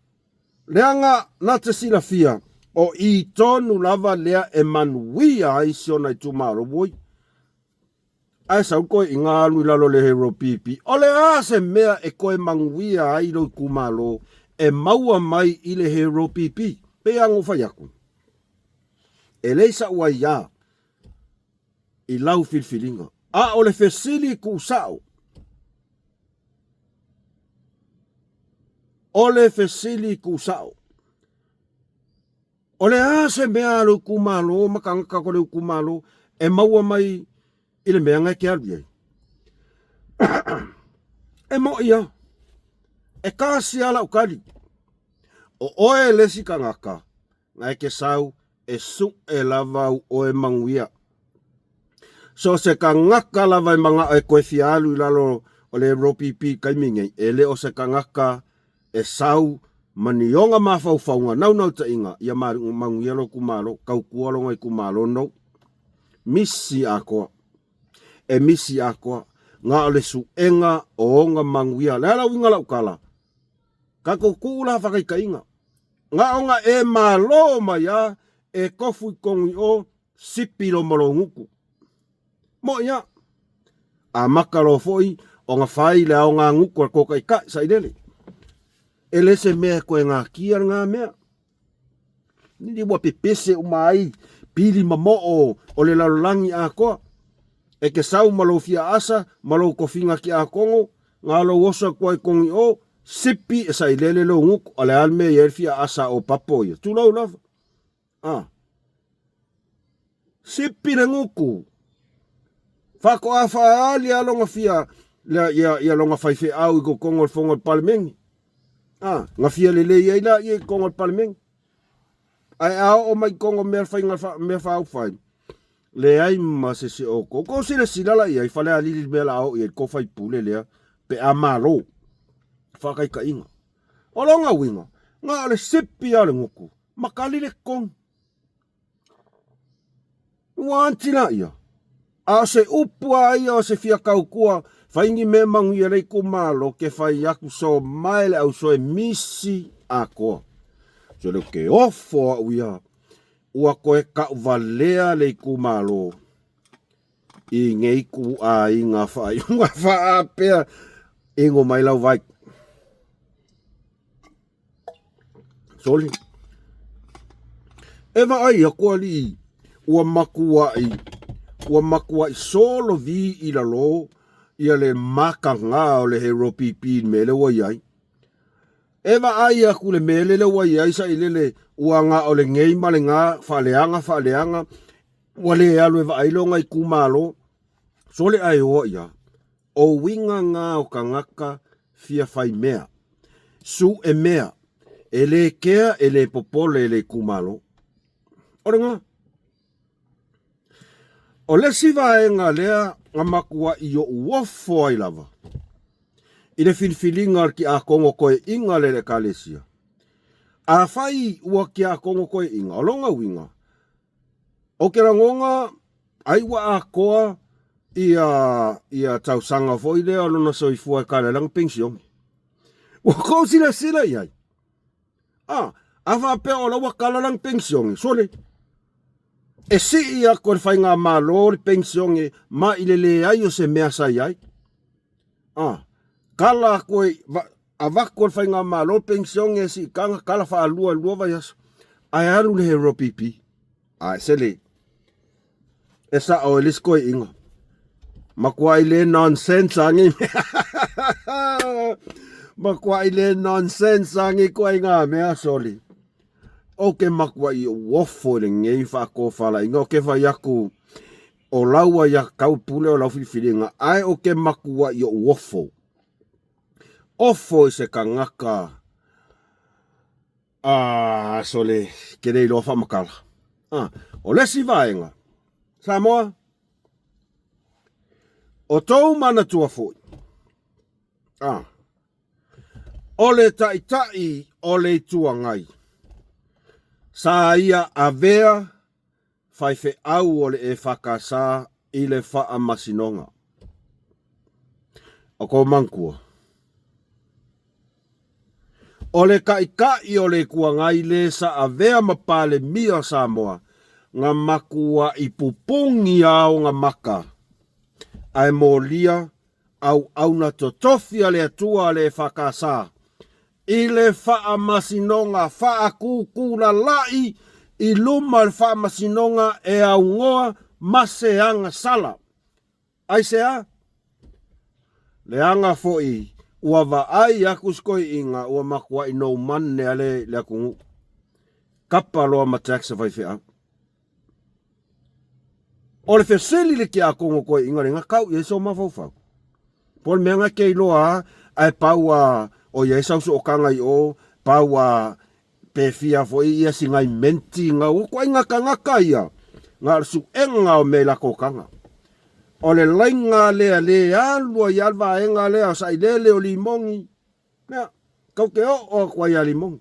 Leaga na te silafia o i tonu lava lea e manuia ai si ona itumalo. Oi! Ae sau koe i ngā alu i lalo le Hero PP. O le a se mea e koe manuia ai lou itumalo e maua mai i le Hero PP? Pei lava ona ou fai atu, e leai sa'u aiā i lau filifiliga, a o le fesili tuusao, o le fesili tuusao, O le a se mea a lou itumalo ma tagata o lou itumalo e maua mai i le mea na e te alu i ai? E moʻi lava. E kasi lava lau tali. O oe le isi tagata na e te sau e suʻe lava au oe manuia. So se tagata lava e manao e toe fia alu i lalo o le ROPP i taimi nei, e le o se tagata e sau ma ni ona mafaufauga naunautaiga ia manuia lou itumalo, tautua lona itumalo nou. Misi atoa. E misi atoa. Na o le suega o ona manuia. Le a le uiga o lau tala? Tatou tuu la faataitaiga. Na ona e malo mai a e tofu i tonu i o, sipi lo ma lou gutu. Moʻi a. Amata loa foi ona fai le aoga gutu a le tōtaitai, sailele. E le se mea e toe gatia lena mea. Nini ua pepese uma ai pili ma moo o le lalolagi atoa. E te sau ma lou fia asa ma lou tofiga tiakono, na lou oso atu ai kogi o, sipi e sailele lou gutu, a o le a le mea e i ai le fia asa o papo ia. Tulou lava. A. Sipi le gutu. Faatoa faaali lava lona fia, ia, ia lona faifeau i totonu o le fono a le Palemene. A, na fia lelei ai laia i totonu o le Palemene. Ae a oo mai i totonu o mea faiga, mea faaufai, leai ma se isi o outou. Tou silasila la i ai, Falealili i le mea o le a oo i ai le tou faipule lea pe a malo. Faataitaiga. O lona uiga, na o le sipi lava o le gutu, ma kali le totogi. Ua anti laia. A o se upu a ia o se fia kaukua, fai ni mea manuia le itumalo ke fai aku so mae le ausoe misi atoa. So le ke ofo au ia, ua koe kau valea le itumalo i nei ituaiga faaiuga faapea ino mai lau vai. Soli. E vaai aku alii ua matuai ua matuai solovi i lalo ia le mataga o le Hero PP i le mea lea ua i ai. E vaai aku le mea lea ua i ai sailele ua na o lenei ma lena faaleaga faaleaga ua le alu e vaai lona itumalo. Sole ae oa ia. O uiga na o tagata fia fai mea, suʻe mea, e le kea e le popole i le itumalo. O lena. O le isi vaega lea na matuai ou ofo ai lava i le filifiliga o le tiakono toeaina lea i le Ekalesia. Afai ua tiakono toeaina, o lona uiga, Ou te lagona ai ua atoa ia ia tausaga foi lea o lona soifua e kala ai lana penisione. Ua tou silasila i ai? A, a faapea o la ua kala lana penisione, sole, e sii atu e le faigamalo le penisione ma i le leai o se mea sa i ai. A, kala atu e, avatu e le faigamalo le penisione e siitaga, kala faalua i le lua vaiaso, ae alu le Hero PP. Ae sele, e sao e le isi toeaiina. Matuai le nonsense a nei mea. Matuai le nonsense a nei ituaiga mea, soli. Ou te matuai ofo i lenei faatofalaiga, ou te fai atu, o lau aiatatau pule o lau filifiliga, ae ou te matuai ou ofo. Ofo i se tagata a sole ke le iloa faamatala. A, o le isi vaega, Samoa, o tou manatua foi, a, o le Taitai o le Itu Agai, sa ia avea faifeau o le EFKS i le faamasinoga. O kou manatua, o le Taitai o le Itu Agai le sa avea ma Palemia o Samoa, na matuai pupuni a ona maka, ae molia auauna totofi a le Atua a le EFKS i le faamasinoga faatutulala'i i luma o le faamasinoga e aunoa ma se agasala. Aisea? Leaga foi ua vaai atu si toeaina ua matuai noumane a le atunuu. Kapa loa ma tax a faifeau. O le fesili i le tiakono toeaina lena, kau i ai sou mafaufau. Po o le mea na e te iloa a, ae pau a o i ai sau sootaga i o, pau a pe fia foi ia si nai menti na ua ituaiga tagata ia, na o le suega o mea i latou taga. O le laina lea le alu ai lava le vaega lea o sailele o limoni, Mea, kau te oo atu ai ia Limoni.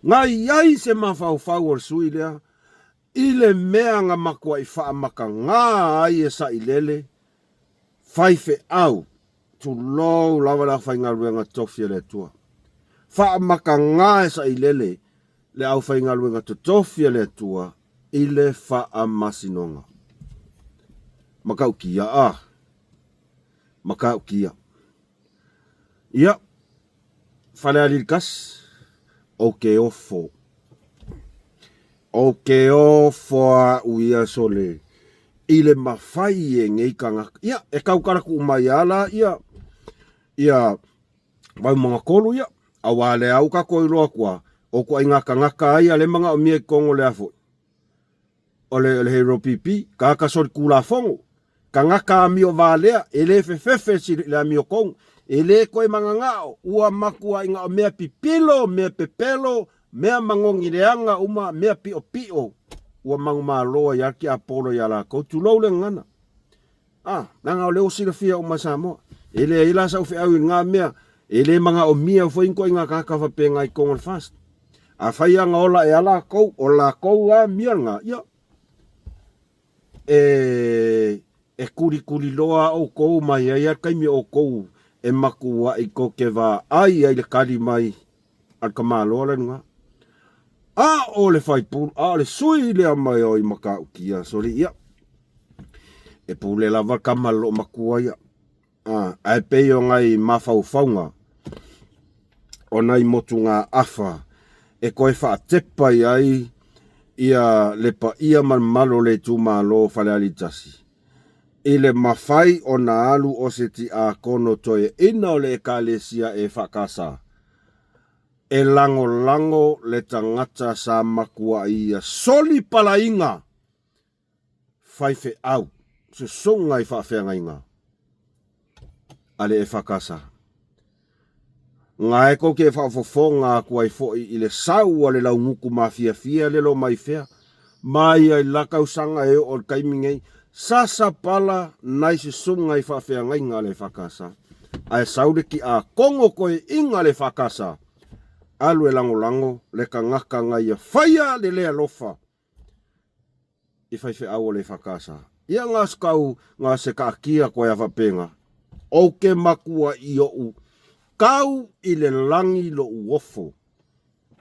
Na i ai se mafaufau o le sui lea i le mea na matuai faamatagā ai e Sailele faifeau, tulou lava le aufaigaluega totofi a le Atua. Faamatagā e Sailele le aufaigaluega totofi a le Atua i le faamasinoga. Matautia a! Matautia. Ia, Falealili 1, ou te ofo. Ou te ofo a'u ia sole i le mafai e nei tagata. Ia, e tautala tuu mai lava la ia, ia Vaimauga 3 ia, auā lea ua tatou iloa atu lava, o ituaiga tagata a ia lea e manaomia i totonu o le a foi, o le, o le Hero PP, tagata solitulafono, tagata amio valea, e le fefefe i le amiotonu, e le toe mananao, ua matuai na o mea pipilo, mea pepelo, mea manogi leaga uma, mea piopio, ua manumalo ai lava le tiapolo ia latou, tulou le gagana. A, leaga o lea ua silafia uma e Samoa. E leai la sau feau i lena mea, e le manaomia foi ni ituaiga tagata faapena i totonu o le FAST. Afai lava na ola ea latou, o latou lava mea lena, ia, E e kulikuliloa ʻoukou mai ai a kaimi ʻoukou e makuaʻi kou ke vaai ai le kali mai a le Kamāloa la luga. A ʻo le faipule, a ʻo le sui lea mai o i Makaukia, soli ia. E pule lava le kama le loomatua ia. A, ae pei o ngai mafaufauga o nai motugaafa e koe faatepa i ai ia le paia ma le mamalu o le itumalo o Falealili 1, i le mafai ona alu o se tiakono toeaina o le Ekalesia EFKS e lagolago le tagata sa makuai ia soli palaiga faifeau, susuga i faafeagaiga a le EFKS. Nga e kou te faafofoga atu ai foi i le sau a le laugutu mafiafia le lo mai fea, mai ai la tausaga e oo i le taimi nei, sasa pala nai susuga i faafeagaiga a le EFKS. Ae sau le tiakono toeaiina a le EFKS, alu e lagolago le tagata na ia faia le le alofa i faifeau o le EFKS. Ia nga skau nga se kaakia koe a faapena, ou ke makua i oʻu kau i le lagi loʻu ofo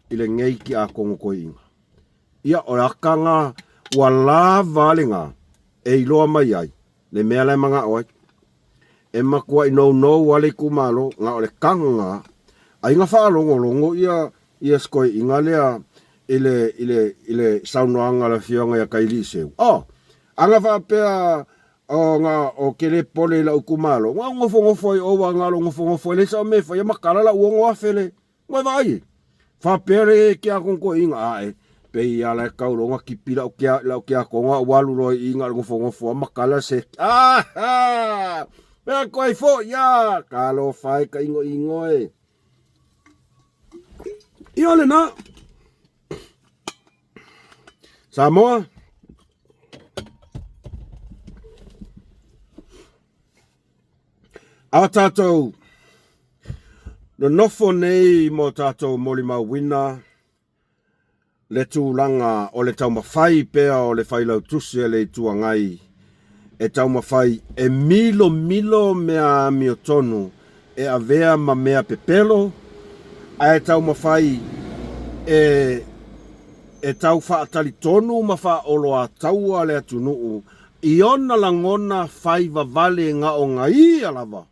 i lenei tiakono toeaina. Ia o le aka nga ua lava le nga e iloa mai ai le mea la e manao ai. E makuaʻi nounou a le itumalo nga o le kaga ai nga faalogologo ia ia sikoiiga lea i le, i le, i le saunoaga a le Afioga ia Kaili Seu. Oh, a na faapea o na o ke le pole i la'u itumalo, na ou nofonofo ai o ua na lou nofonofo ai leai sa o mea e faia matala la'u 6000 le. Ua e vaai e? Faapea le ke a konkoiga ae, pei ala e kau loa na kipi la'u ke la'u tiakono a ua alu loa i i na o le nofonofo a matala se ah ah! Pea koe ai fo'i ah! Talofa e ka inoino e. Ia o lena. Samoa. A tātou nonofo nei mo tātou molimauina le tulaga o le taumafai pea o le Failautusi a le Itu Agai e taumafai e milomilo mea amiotonu e avea ma mea pepelo, ae taumafai e e tau faatalitonu ma faaoloataua le atunuu i ona lagona fai vavale gaogaia lava.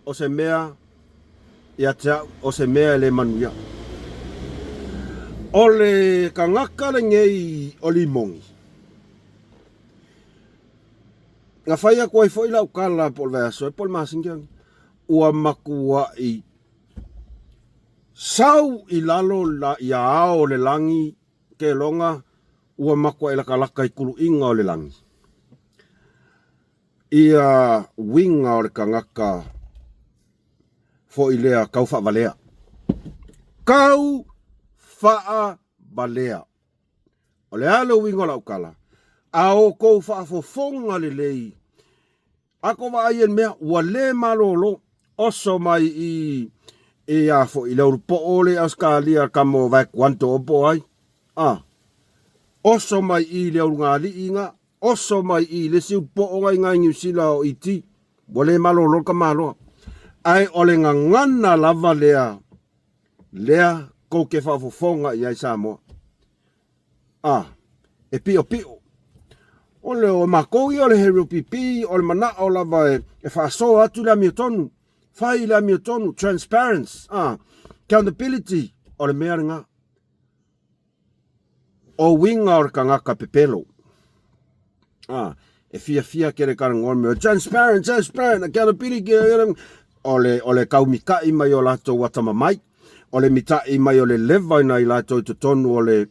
O se mea ia te au, o se mea e le manuia. O le tagata lenei o Limogi, na fai atu ai foi lau tala po o le vaiaso po o le masina tea nei, ua matuai sau i lalo ia ao o le lagi keloga ua matuai latalata i kuluiga o le lagi. Ia uiga o le tagata foi lea tau faavalea. Tau faavalea. O le a le uiga o lau tala? A outou faafofoga lelei, a tou vaai i le mea, ua le malolo, oso mai i i a foi i le ulupoo le Ausetalia ka mo vaekuanto o po ai. A oso mai i le ulugalii nga Oso mai i le isi ulupoo nga i ngai Niu Sila o ET. Ua le malolo le tamaloa. Ae o le gagana lava lea, lea kou te faafofoga i ai Samoa. A, e piʻopiʻo. O le o makou ia o le Hero PP, o le manaʻo lava e, e faasoa atu le amiotonu, fai le amiotonu, transparence, a, accountability, o le mea lena. O uiga o le tagata pepelo. A, e fiafia kele ka lagona mea, transparent, transparent, accountability, o le, o le kaumikaʻi mai o latou atamamai, o le mitaʻi mai o le leva i nai latou i totonu o le,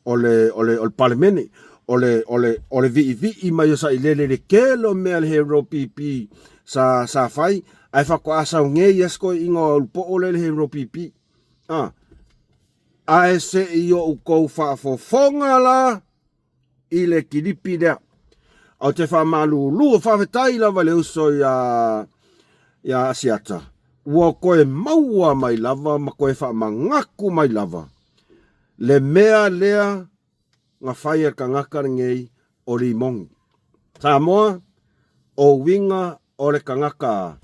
o le, o le, o le Palemene, o le, o le, o le viivii mai o sailele le tele o mea le Hero PP sa, sa fai, ae faatoa sau nei ia se toeaiina o Ulupo'o lea le Hero PP. A, Ae se i outou faafofoga la i le kilipi lea. Ou te faamalulu, faafetai lava i le uso ia, ia Asiata, ua toe maua mai lava ma toe faamanatu mai lava le mea lea na fai e le tagata lenei. o Limogi. Samoa, o uiga o le tagata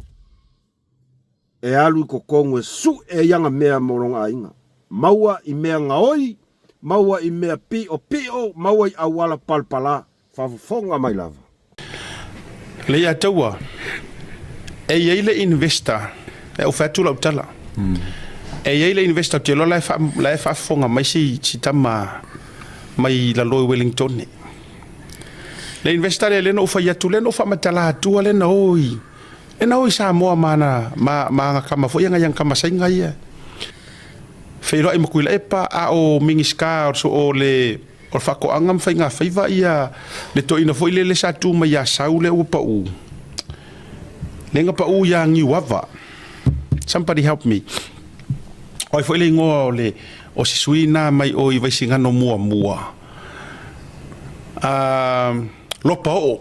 e alu i totonu e suʻe i ana mea mo lona aiga. Maua i mea gaoi, maua i mea piʻopiʻo, maua i auala palapala. Faafofoga mai lava. Leiataua, E i ai le investor, e ou fai atu lau tala. E i ai le investor, ou te iloa la e, la e faafofoga mai si, si tama mai lalo i Wellingtone. Le investor lea, lea na ou fai atu, lea na ou faamatala atua lea na o i, lea na o i Samoa ma ana, ma, ma ana kama foi, ana kama saina ia. Feiloai ma Tuilaepa, a o Minisita o le O le faatoaga ma faigafaiva ia le toeaina foi lele sa tu mai ia Sau lea ua pau. Lea na pau ia Niuava. Somebody help me. O ai foi le igoa o le o se sui na mai o i Vaisigano muamua. Lopaoo.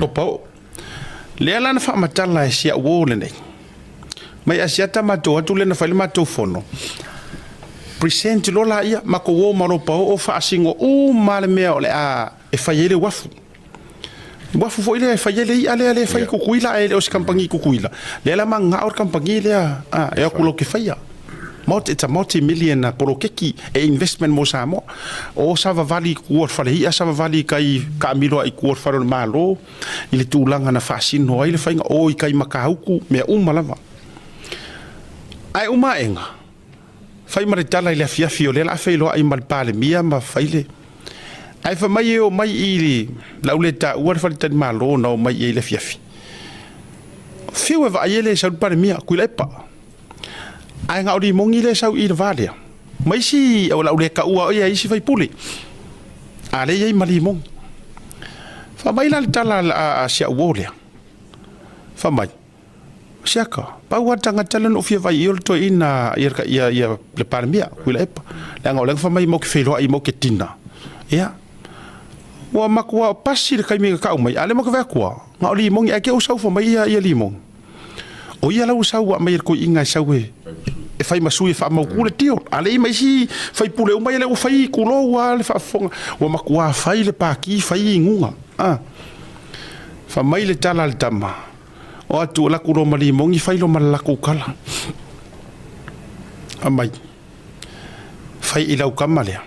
Lopaoo. Lea la na faamatala e si au uo lenei. Mai Asiata matou atu lea na fai le matou fono. Present loa laia, matou o ma Lopa oo faasino uma le mea o le a e fai ai le uafu. Uafu foi lea e fai ai le i'a lea lea e fai i Tutuila ae le o se kamupani i Tutuila. Lea la manao le kamupani lea e o atu latou te faia. Multi, it's a multi-million poloketi e investment mo Samoa. O savavali i tua o le fale i'a, savavali i tai taamilo ai i tua o le fale o le Malo i le tulaga na faasino ai le faiga, o i tai Matautu, mea uma lava. Ae uma aega, fai ma le tala i le afiafi o lea o le a feiloai ma le Palemia ma fai le... Ae fai mai e omai i le au le taua le faletalimalo na omai i ai i le afiafi. Fiu e vaai e le sau le Palemia, Tuilaepa. Ae na o Limogi lea e sau i le va lea. Ma isi, o lau le taua o ia isi faipule. A lea e i ai ma Limogi. Fai mai la le tala a si au uo lea. Fai mai, Siaka, pau lava le tagata lea na ou fia vaai i ai o le toeaina ia, ia le Palemia, Tuilaepa. Leaga o lea na fai mai matou te feiloai matou te tina. Ia, ua matua pasi le taimi na tau mai, a o lea matou te vaai atu lava, na o Limogi, ae te i ua sau fai mai ia Limogi. O ia la ua sau mai e le toeaina e sau e e fai ma sui e faamautu le deal. A lea ma isi faipule uma ia lea ua fai tulou lava le faafofoga. Ua matua fai le pati, fai inuga. Ah. Fai mai le tala a le tama, o atu o laku loa ma Limogi fai loa ma le lakou tala. Fai mai, fai i lau tama lea.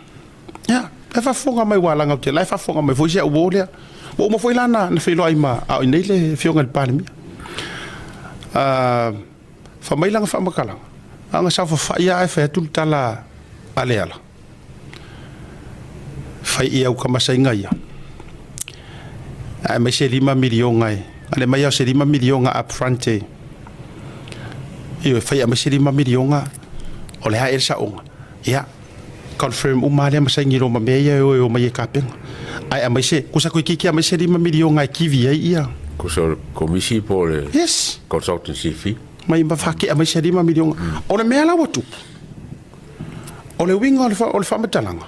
Ia, e faafofoga mai ua laga ou te la e faafofoga mai foi si au uo lea. Ua uma foi la na feiloai ma a o i nei le Afioga i le Palemia. Fai mai lana faamatalaga, a na saofafai lava ae fai atu le tala a Leala, fai i au kamasaiga ia, ae aumai se $5 miliona e, a le aumai lava o se $5 miliona up front e, ioe, fai aumai se $5 miliona o le a ea le saoga. Ia, confirm uma lea ma saini loa ma mea ia e o e omai e tapena. Ae aumai se, kusa toeitiiti aumai se $5 miliona e kivi ai ia. Kusa o le komisi po o le Yes. consultancy fee. Mai ma faatea mai se $5 miliona. O le mea la ua tupu, o le uiga o le, o le faamatalaga,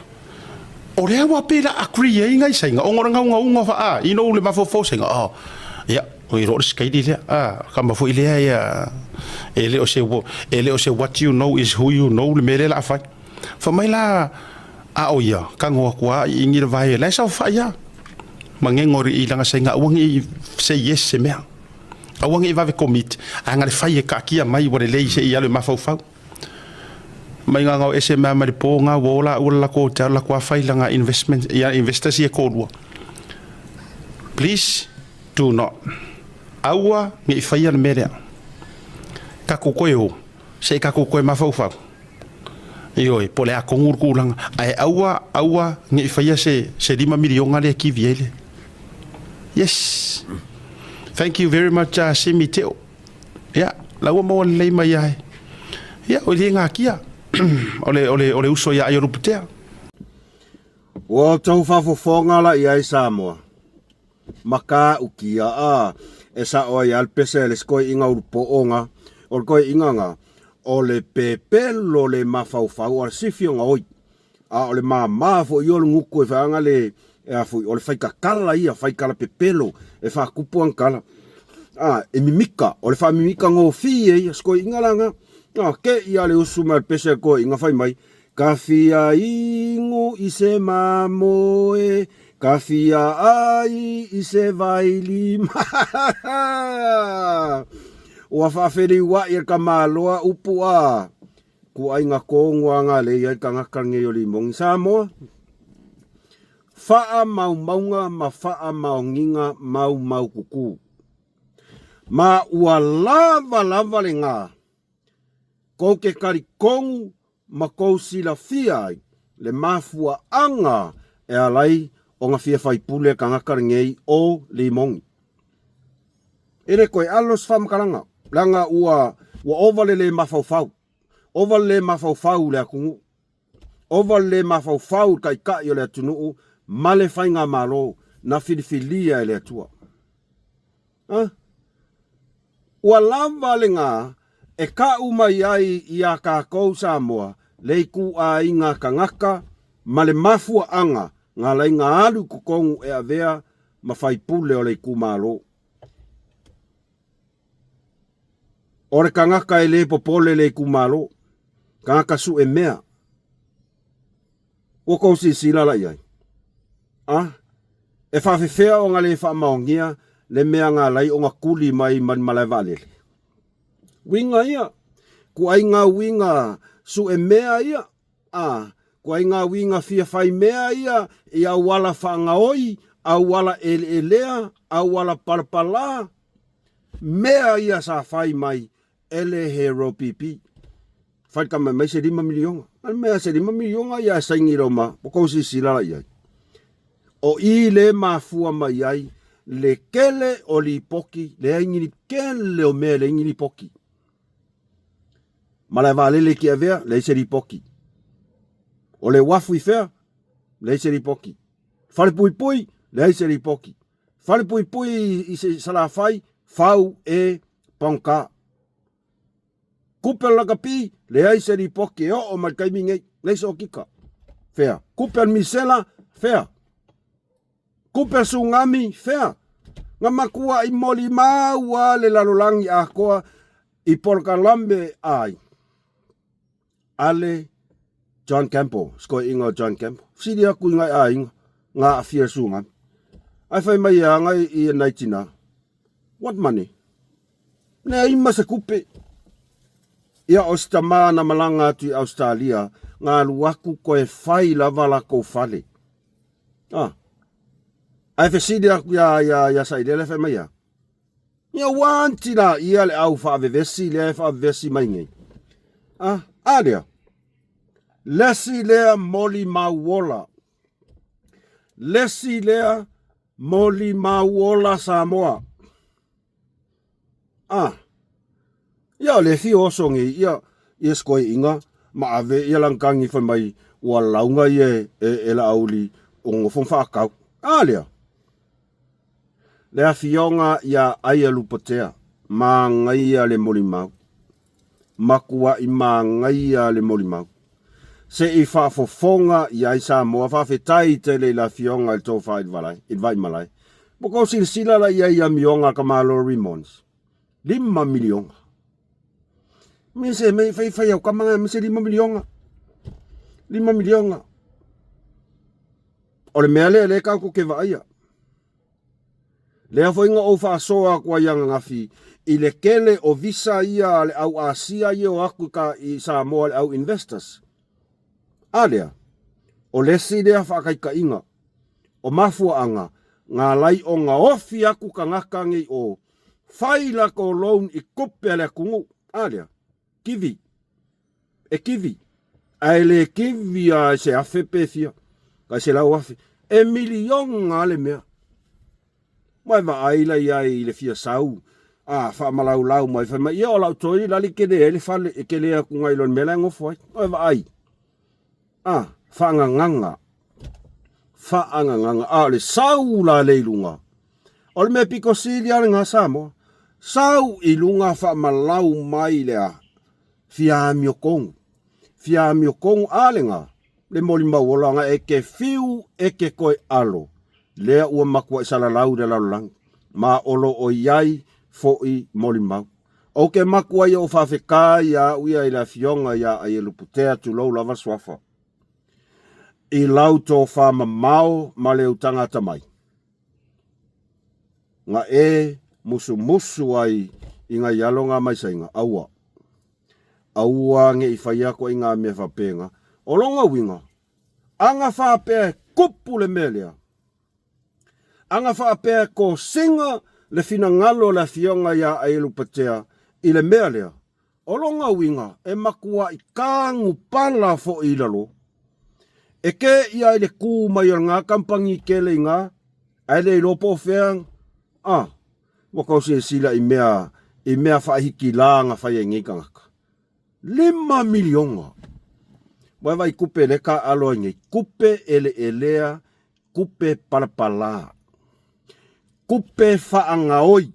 o lea ua pei la agree ai nai Saina, ona o le naunauga fa, ah, you know le mafaufau o Saina, oh, ia, oi loa le skeili lea, ah, kama foi lea ia, e le o se, e le o se what you know is who you know le mea lea la a fai. Fai mai la, a o ia, kago atu a i ingi le vae, la e saofai lava. Magego i lana Saina, aua ne i say yes se mea. Aua ne i vave commit, ae na le fai e kaatia mai ua lelei se i alu e mafaufau. Mai gagao ese mea mai le po nga ua ola ua lako te lako a fai langa investment ia investors ia kolua. Please do not. Aua ne i faia le mea lea. Tatou toe o, se i tatou toe mafaufau. Ioe, po o le a tonu le tulaga. Ae aua, aua ne i faia se, se $5 miliona lea e kivi ai le. Yes. Thank you very much, Simi Teo. Ia, la ua maua lelei mai ai. Ia, o le nakia. O le, o le, o le uso ia Aiolupotea. Ua outou faafofoga la i ai Samoa. Ma ka ukia a e sa'o ai a le pese a le isi koeʻiga ulupo'o ga, o le koeʻiga ga, o le pepelo le mafaufau o le sifi o gaoi, a o le māmā foi o le gutu e faaga le, e a foi, o le faikakala ia, faikala pepelo, e faatupu ana tala. A, e mimika, o le faamimika gofie ia, se koeʻiga la ga, a, ke ia le usu mai o le pese a le koeʻiga fai mai, Ka fia inu i se mamoe, Ka fia ai i se vailima. Ua faafeliuaʻi e le Kamaloa upu a kuaiga kogu a galei ai le tagata lenei o Limogi Samoa. Faamaumauga ma faamaoniga maumaututu. Ma ua lava lava lena kou te talitonu ma kou silafia ai le mafuaaga e ala ai ona fia faipule tagata lenei o Limogi. E le toe alo se faamatalaga, leaga ua ua ova le le mafaufau, ova le le mafaufau i le atunuu, ova le le mafaufau i le taitai o le atunuu ma le faigamalo na filifilia e le Atua. A? Ua lava lena e ka'u mai ai iā kākou Samoa le ituaiga tagata ma le mafuaaga na alai na alu i totonu e avea ma faipule o le itumalo. O le tagata e le popole le itumalo, tagata su'e mea. Ua tou silasila la i ai? A? E faafefea ona le faamaonia le mea na alai ona tuli mai ma le malae vaalele? Uiga ia, kuaiga uiga su'e mea ia, a, kuaiga uiga fia fai mea ia i auala faagaoi, auala eleelea, auala palapala, mea ia sa fai mai e le Hero PP. Fai tama mai se lima miliona. A mea se lima miliona ia e saini lo ma o kou silasila la i ai. O i le mafua mai ai le kele o lipoti, leai ni kele o mea leai ni lipoti. Malae vaalele i Tiavea, leai se lipoti. O le uafu i fea, leai se lipoti. Falepuipui, leai se lipoti. Falepuipui i Salafai, fau e pagota. Kupe o le lakapi, leai se lipoti e oo mai le taimi nei, leai se okika. Fea? Kupe o le misela, fea? Kupe o le sugami, fea? Na matuai molimau lava le lalolagi atoa i polokalame ai a le John Campbell, sikoiina o John Campbell. Fesili atu i nai aiga na aafia i le sugami. Ae fai mai e aga i nai tina, What money? Leai ma se kupe. Ia o se tama na malaga atu i Australia, na alu atu koe fai lava lakou fale. Ah. Ae fesili atu ia ia ia Sailele fai mai ia. Ia ua anti la ia le au faavevesi lea e faavevesi mai nei. Ah, a lea. Lesi lea moli mauola. Lesi lea molimau ola Samoa. Ah, ia o le fia oso nei ia ia sikoiinga ma ave ia langkangi fai mai ua lauga ia e, e, e Laauli o nofo faakau. A lea. Le afioga ia Aia Lupotea, magaia le molimau. Makuaʻi magaia le molimau. Se i faafofoga i ai Samoa, faafetai tele i le Afioga i le Tofa i le Vaimalae. Ua tou silasila la i ai i amioga a ka Malo Remons? Lima miliona. Me se me fai fai au kama me se lima miliona. Lima miliona. O le mea lea le kau ke vaaia. Lea foi na ou faasoa atu ai ananafi i le kele o visa ia a le au Asia ia o atu i, ka, i Samoa le au investors. A lea, o le isi lea faataitaiga o mafuaaga na alai ona ofi atu tagata nei o fai latou loan i tupe a le atunuu. A lea, kivi. E kivi. Ae le kivi a i se afe pe fia, kai 100,000. E miliona le mea. Ma e vaai la i ai i le fia sau, a faamalaulau mai, fai mai, ia o lau toi lali kele ai le fale, e kele atu nai lo le mea la e nofo ai. O e vaai. A, faangagaga. Faangagaga. A o le sau la le i luga. O le mea pito sili a lena Samoa. Sau i luga faamalau mai le a. Fia amiotonu. Fia amiotonu a lena, le molimau olaga e ke fiu e ke koe alo, lea ua matuai salalau i le lalolagi, ma o lo o i ai foʻi molimau. Ou ke makuai o faafetai ia au ia i le afioga ia Aieluputea tulou lava suafa. I lau tofa mamao ma le utaga atamai, nga e musumusu ai i ngai alo nga maisaiga, aua. Aua nge i fai ako i nga mea fapenga, o longa uiga, aga faapea e kupu le mea lea. Aga faapea e kosiga le finagalo o le afioga ia Ailupatea i le mea lea, O lona uiga, e matuaʻi kagu pala foʻi i lalo. E kē ʻia ai le kū mai o lena kamupani tele i ina, ae le iloa po o fea, a, ua tau silasila i mea, i mea faahikilā na fai ai nei tagata. $5 miliona! Ua e vaai tupe lea e taaalo ai nei, tupe eleelea, tupe palapalā, tupe faagaoi.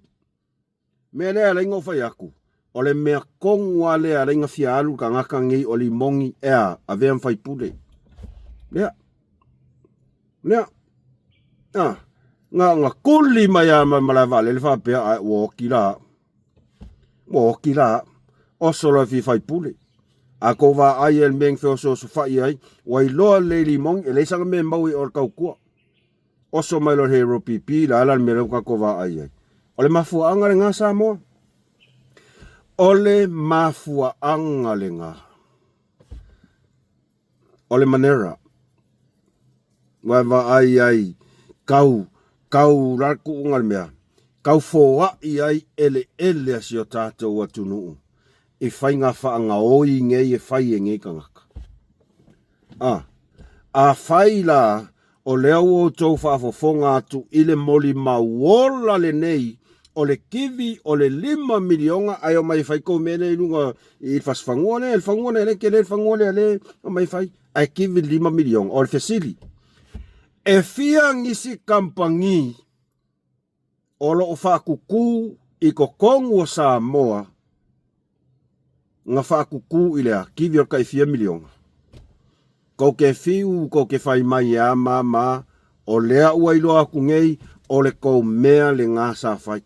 Mea lea alai na ou fai atu, o le mea tonu a lea alai na fia alu le tagata nei o Limogi ea avea ma faipule. Lea. Lea. Ah, na, na kuli mai a ma malae vaalele faapea, ae ua oti la. Ua oti la. Oso loa fia faipule. A kou vaai e le mea na feosoosofai ai, ua iloa lelei Limogi, e leai sana mea e maua i o le tautua. Oso mai loa le Hero PP la ala le mea lea ua tatou vaai ai. O le mafuaaga lena Samoa. O le mafuaaga lena. O le manera. Ua e vaai ai kau, kau la kuuga le mea. Kau foai ai eleele a si o tatou atunuu i faiga faagaoi nei e fai e nei tagata. A, afai la o lea ua outou faafofoga atu i le molimau ola lenei o le kivi o le $5 miliona ae omai e fai kou mea lea i luga i le fasifanua lea, le fanua lea, le tele le fanua lea, le omai e fai, ae kivi le $5 miliona. O le fesili, e fia nisi kamupani o lo o faakukū i totonu o Samoa na faakukū i le a? Kivi o le tai fia miliona. Kou ke fiu, kou ke fai mai e a ma ma, o lea ua iloa atu nei, o le kou mea lena sa fai.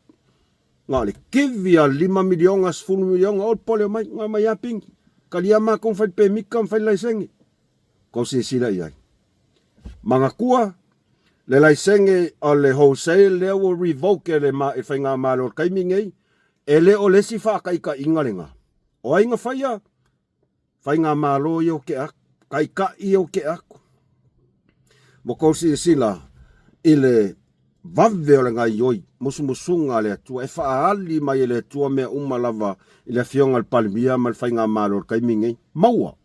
Na o le kivi a $5 miliona, $10 miliona, o le pole o mai, na mai a pigi. Talia matou ma fai le pemita ma fai le laisene. Kou silasila i ai. Manatua, le laisene o le wholesale lea ua revoke e le Faigamalo o le taimi nei, e le o le isi faataitaiga lena. O ai na faia? Faigamalo ia o ke aku, taitai ia o ke aku. Ua tou silasila i le vave o le gaioi, musumusuga a le Atua, e faaali mai e le Atua mea uma lava i le Afioga i le Palemia ma le Faigamalo o le taimi nei. Maua!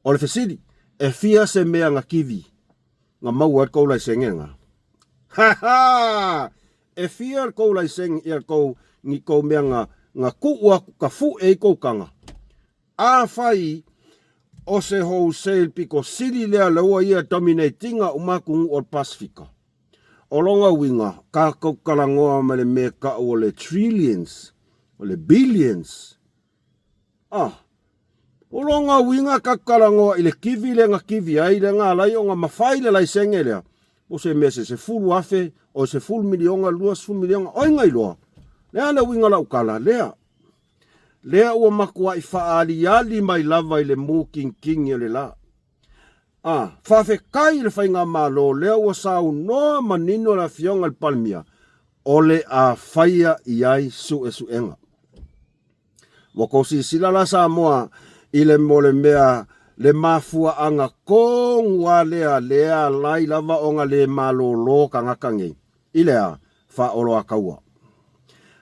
O le fesili, e fia se mea na kivi na maua ai le tou laisene lena? Ha ha! E fia le tou laisene ia tou ni tou mea na na tuu atu ka fuʻe ai tou taga? Afai o se wholesale pito sili lea le ua ia dominate ina uma atunuu o le Pasifika. O lona uiga, tatou talanoa ma le mea tau o le trillions, o le billions. Ah, o lona uiga tatou talanoa i le kivi lea na kivi ai, lea na ala ai ona mafai le laisene lea, po o se mea se 10,000, o se $10 miliona, $20 miliona, o ai na iloa? Le a le uiga o lau tala? Lea. Lea ua matuai faaaliali mai lava i le mukinkingi o le la. A, faafetai i le Faigamalo lea ua saunoa manino le Afioga i le Palemia, o le a faia i ai suesuega. Ua tou silasila la Samoa i le mo le mea le mafuaaga tonu lava lea lea alai lava ona le malolo tagata nei i le a? Faaoloataua.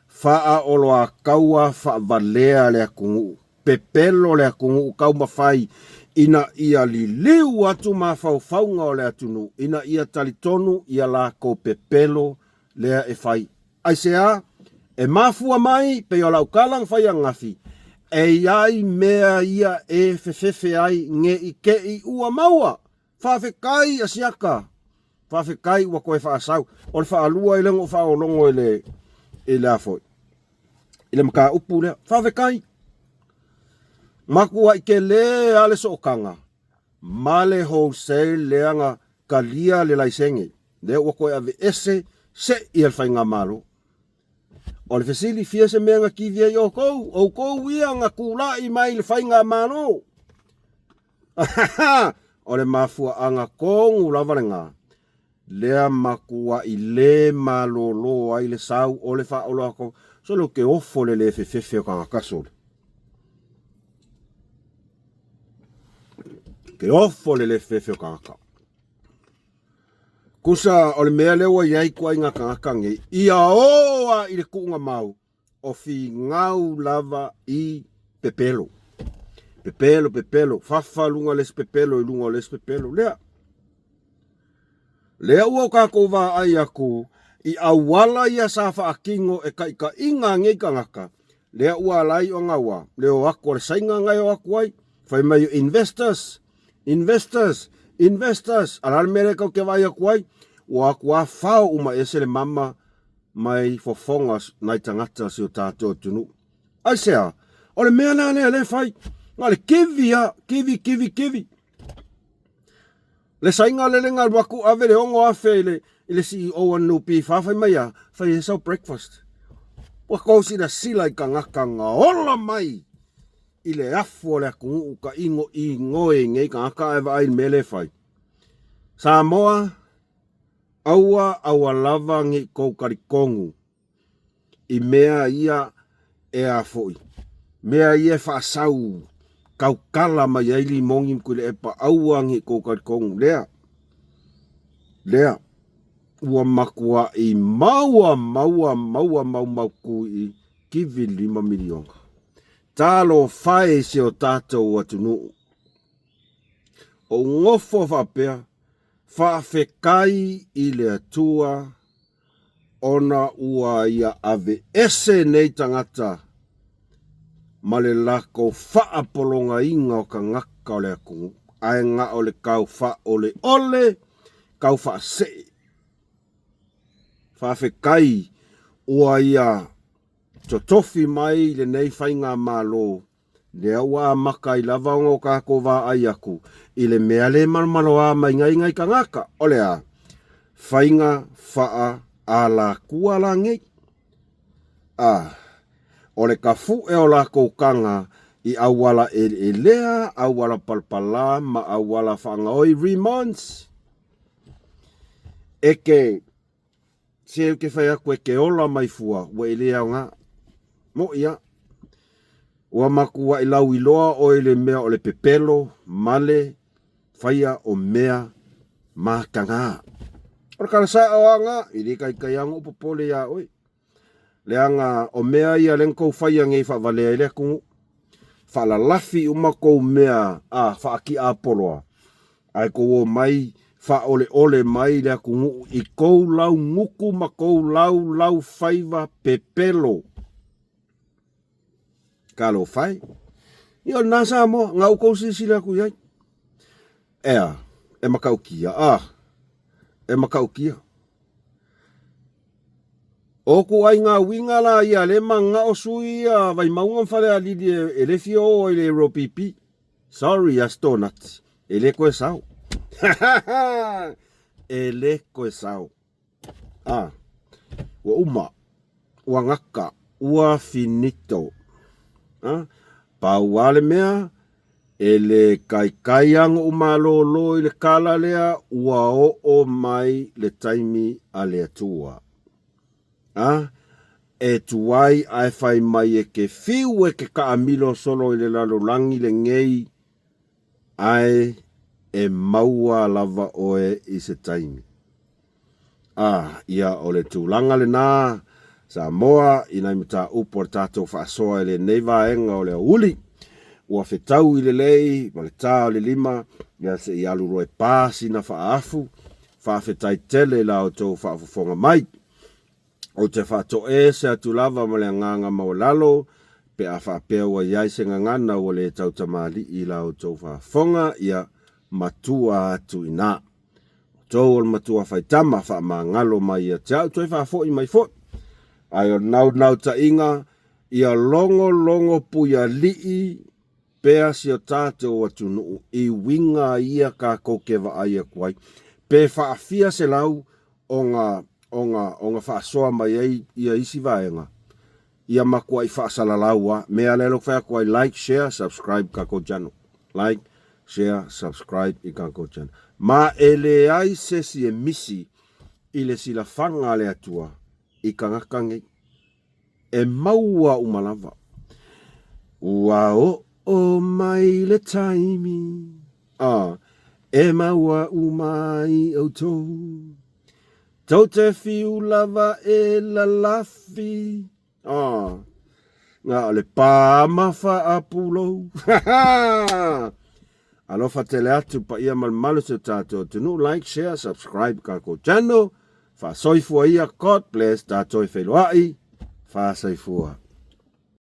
Faaoloataua faavalea le atunuu, pepelo le atunuu taumafai ina ia liliu atu mafaufauga o le atunuu ina ia talitonu ia latou pepelo lea e fai. Aisea? E mafua mai, pei o lau tala na fai ananafi, e i ai mea ia e fefefe ai ne i te i ua maua. Faafetai Asiata! Faafetai ua toe faasau. O le faalua lea na ou faalogologo i le, i le a foi, i le mataupu lea. Faafetai! Matuai tele lava le sootaga ma le wholesale lea na talia le laisene lea ua toe aveese se i e le faigamalo. O le fesili, fia se mea na kivi ai outou, outou ia na tulai mai i le faigamalo? O le mafuaaga tonu lava lena lea matuai le malolo ai le sau o le faaoloatonu. Sole ou te ofo i le le fefefe o tagata sole. Ke ofo le le fefefe o tagata. Kusa o le mea lea ua i ai ituaiga tagata nei, ia o a i le tuuga mau, o figau lava i pepelo. Pepelo, pepelo, fafa luga le isi pepelo i luga o le isi pepelo. Lea. Lea ua o tatou vaai atu i auala ia sa faatino e taitaiga a nei tagata, lea ua ala ai ona ua le o atu a le Saina na e o atu ai, fai mai o investors, investors, investors, a o le a le mea lea tatou te vaai atu ai? Ua o atu lava fao uma ese le mama mai fofoga nai tagata o si o tatou atunuu. Aisea? O le mea la lea lea e fai, na o le kivi lava, kivi, kivi, kivi. Le saiga lele na alu atu ave le 6,000 i le, i le CEO a NPF fai mai a, fai e sau breakfast. Ua tou silasila i tagata na ola mai i le afu o le atunuu ka igoigoe i nei tagata ae vaai i le mea lea e fai. Samoa, aua aua lava nei tou talitonu i mea ia e a foi, mea ia e faasau tautala mai ai limoni ma tuilaepa, aua ne i tou talitonu lea, lea ua matuai maua maua maua maumautu i kivi $5 miliona. Talofa e i si o tatou atunuu. Ou nofo faapea, faafetai i le Atua ona ua ia aveese nei tagata ma le latou faapologaina o tagata o le atunuu, ae na o le tau faaoleole, tau faasee. Faafetai ua ia totofi mai lenei faigamalo Lea ua amata ai lava ona o tatou vaai atu i le mea le malomaloa mai ai nai tagata, o le a? Faiga faa alatua la nei. A, o le tafuʻe o latou taga i auala eleelea, auala palapala ma auala faagaoi remonds. E ke Se ou te fai atu e te ola mai fua, ua e le aoga. Moʻi a. Ua matuai lauiloa oe i le mea o le pepelo ma le faia o mea mataga. O le tala sao a na, e le taitai a ona ou popole iā oe. Leaga o mea ia lea na tou faia nei e faavalea ai le atunuu. Faalalafi uma tou mea a faatiapoloa, ae tou omai faaoleole mai le atunuu i tou laugutu ma tou laulaufaiva pepelo. Talofa e. Ia o lena Samoa, na outou silasila atu i ai. Ea, e matautia, a, e matautia. O ituaiga uiga la ia lea e mananao sui ia Vaimauga ma Falealili e le fia o ai i le Aero PP. Sorry Aso Donut, e le toe sao. E le toe sao. Ah, ua uma, ua gata, ua finito. Ah, pau lava le mea, E le kaikai a goʻu malōlō i le kala lea ua oo mai le taimi a le Atua. A, e tuai ae fai mai e ke fiu e ke kaamilo solo i le lalolagi lenei ae e maua lava oe i se taimi. A, ia o le tulaga lena, Samoa, i nai mataupu a le tatou faasoa i lenei vaega o le aoauli. Ua fetaui lelei ma le ta o le lima, ia se i alu loa e pa sina faaafu. Faafetai tele i la outou faafofoga mai. Ou te faatoese atu lava ma le agaga maualalo, pe a faapea ua i ai se gagana ua le tautamalii i la outou faafofoga, ia matua atu i ina. Outou o le matua faitama faamagalo mai ia te au toe faafoi mai foi. Ae o le naunautaiga ia logologo puialii pea si o tatou atunuu i uiga ia tatou te vaai atu ai. Pe faafia selau ona, ona, ona faasoa mai ai ia isi vaega, ia matuai faasalalau a. Mea lea lou fai atu ai like, share, subscribe tatou channel. Like, Share, subscribe i tatou channel. Ma e leai sesi e misi i le silafaga a le Atua i tagata nei. E maua uma lava. Ua oo mai le taimi, a, e maua uma ai outou. Tou te fiu lava e lalafi, a, na o le pā ma faapulou. Alofa tele atu paia ma le mamalu o si o tatou atunuu. Like, share, subscribe tatou channel. Faasoifua ia, God bless, tatou e feiloai. Faasoifua.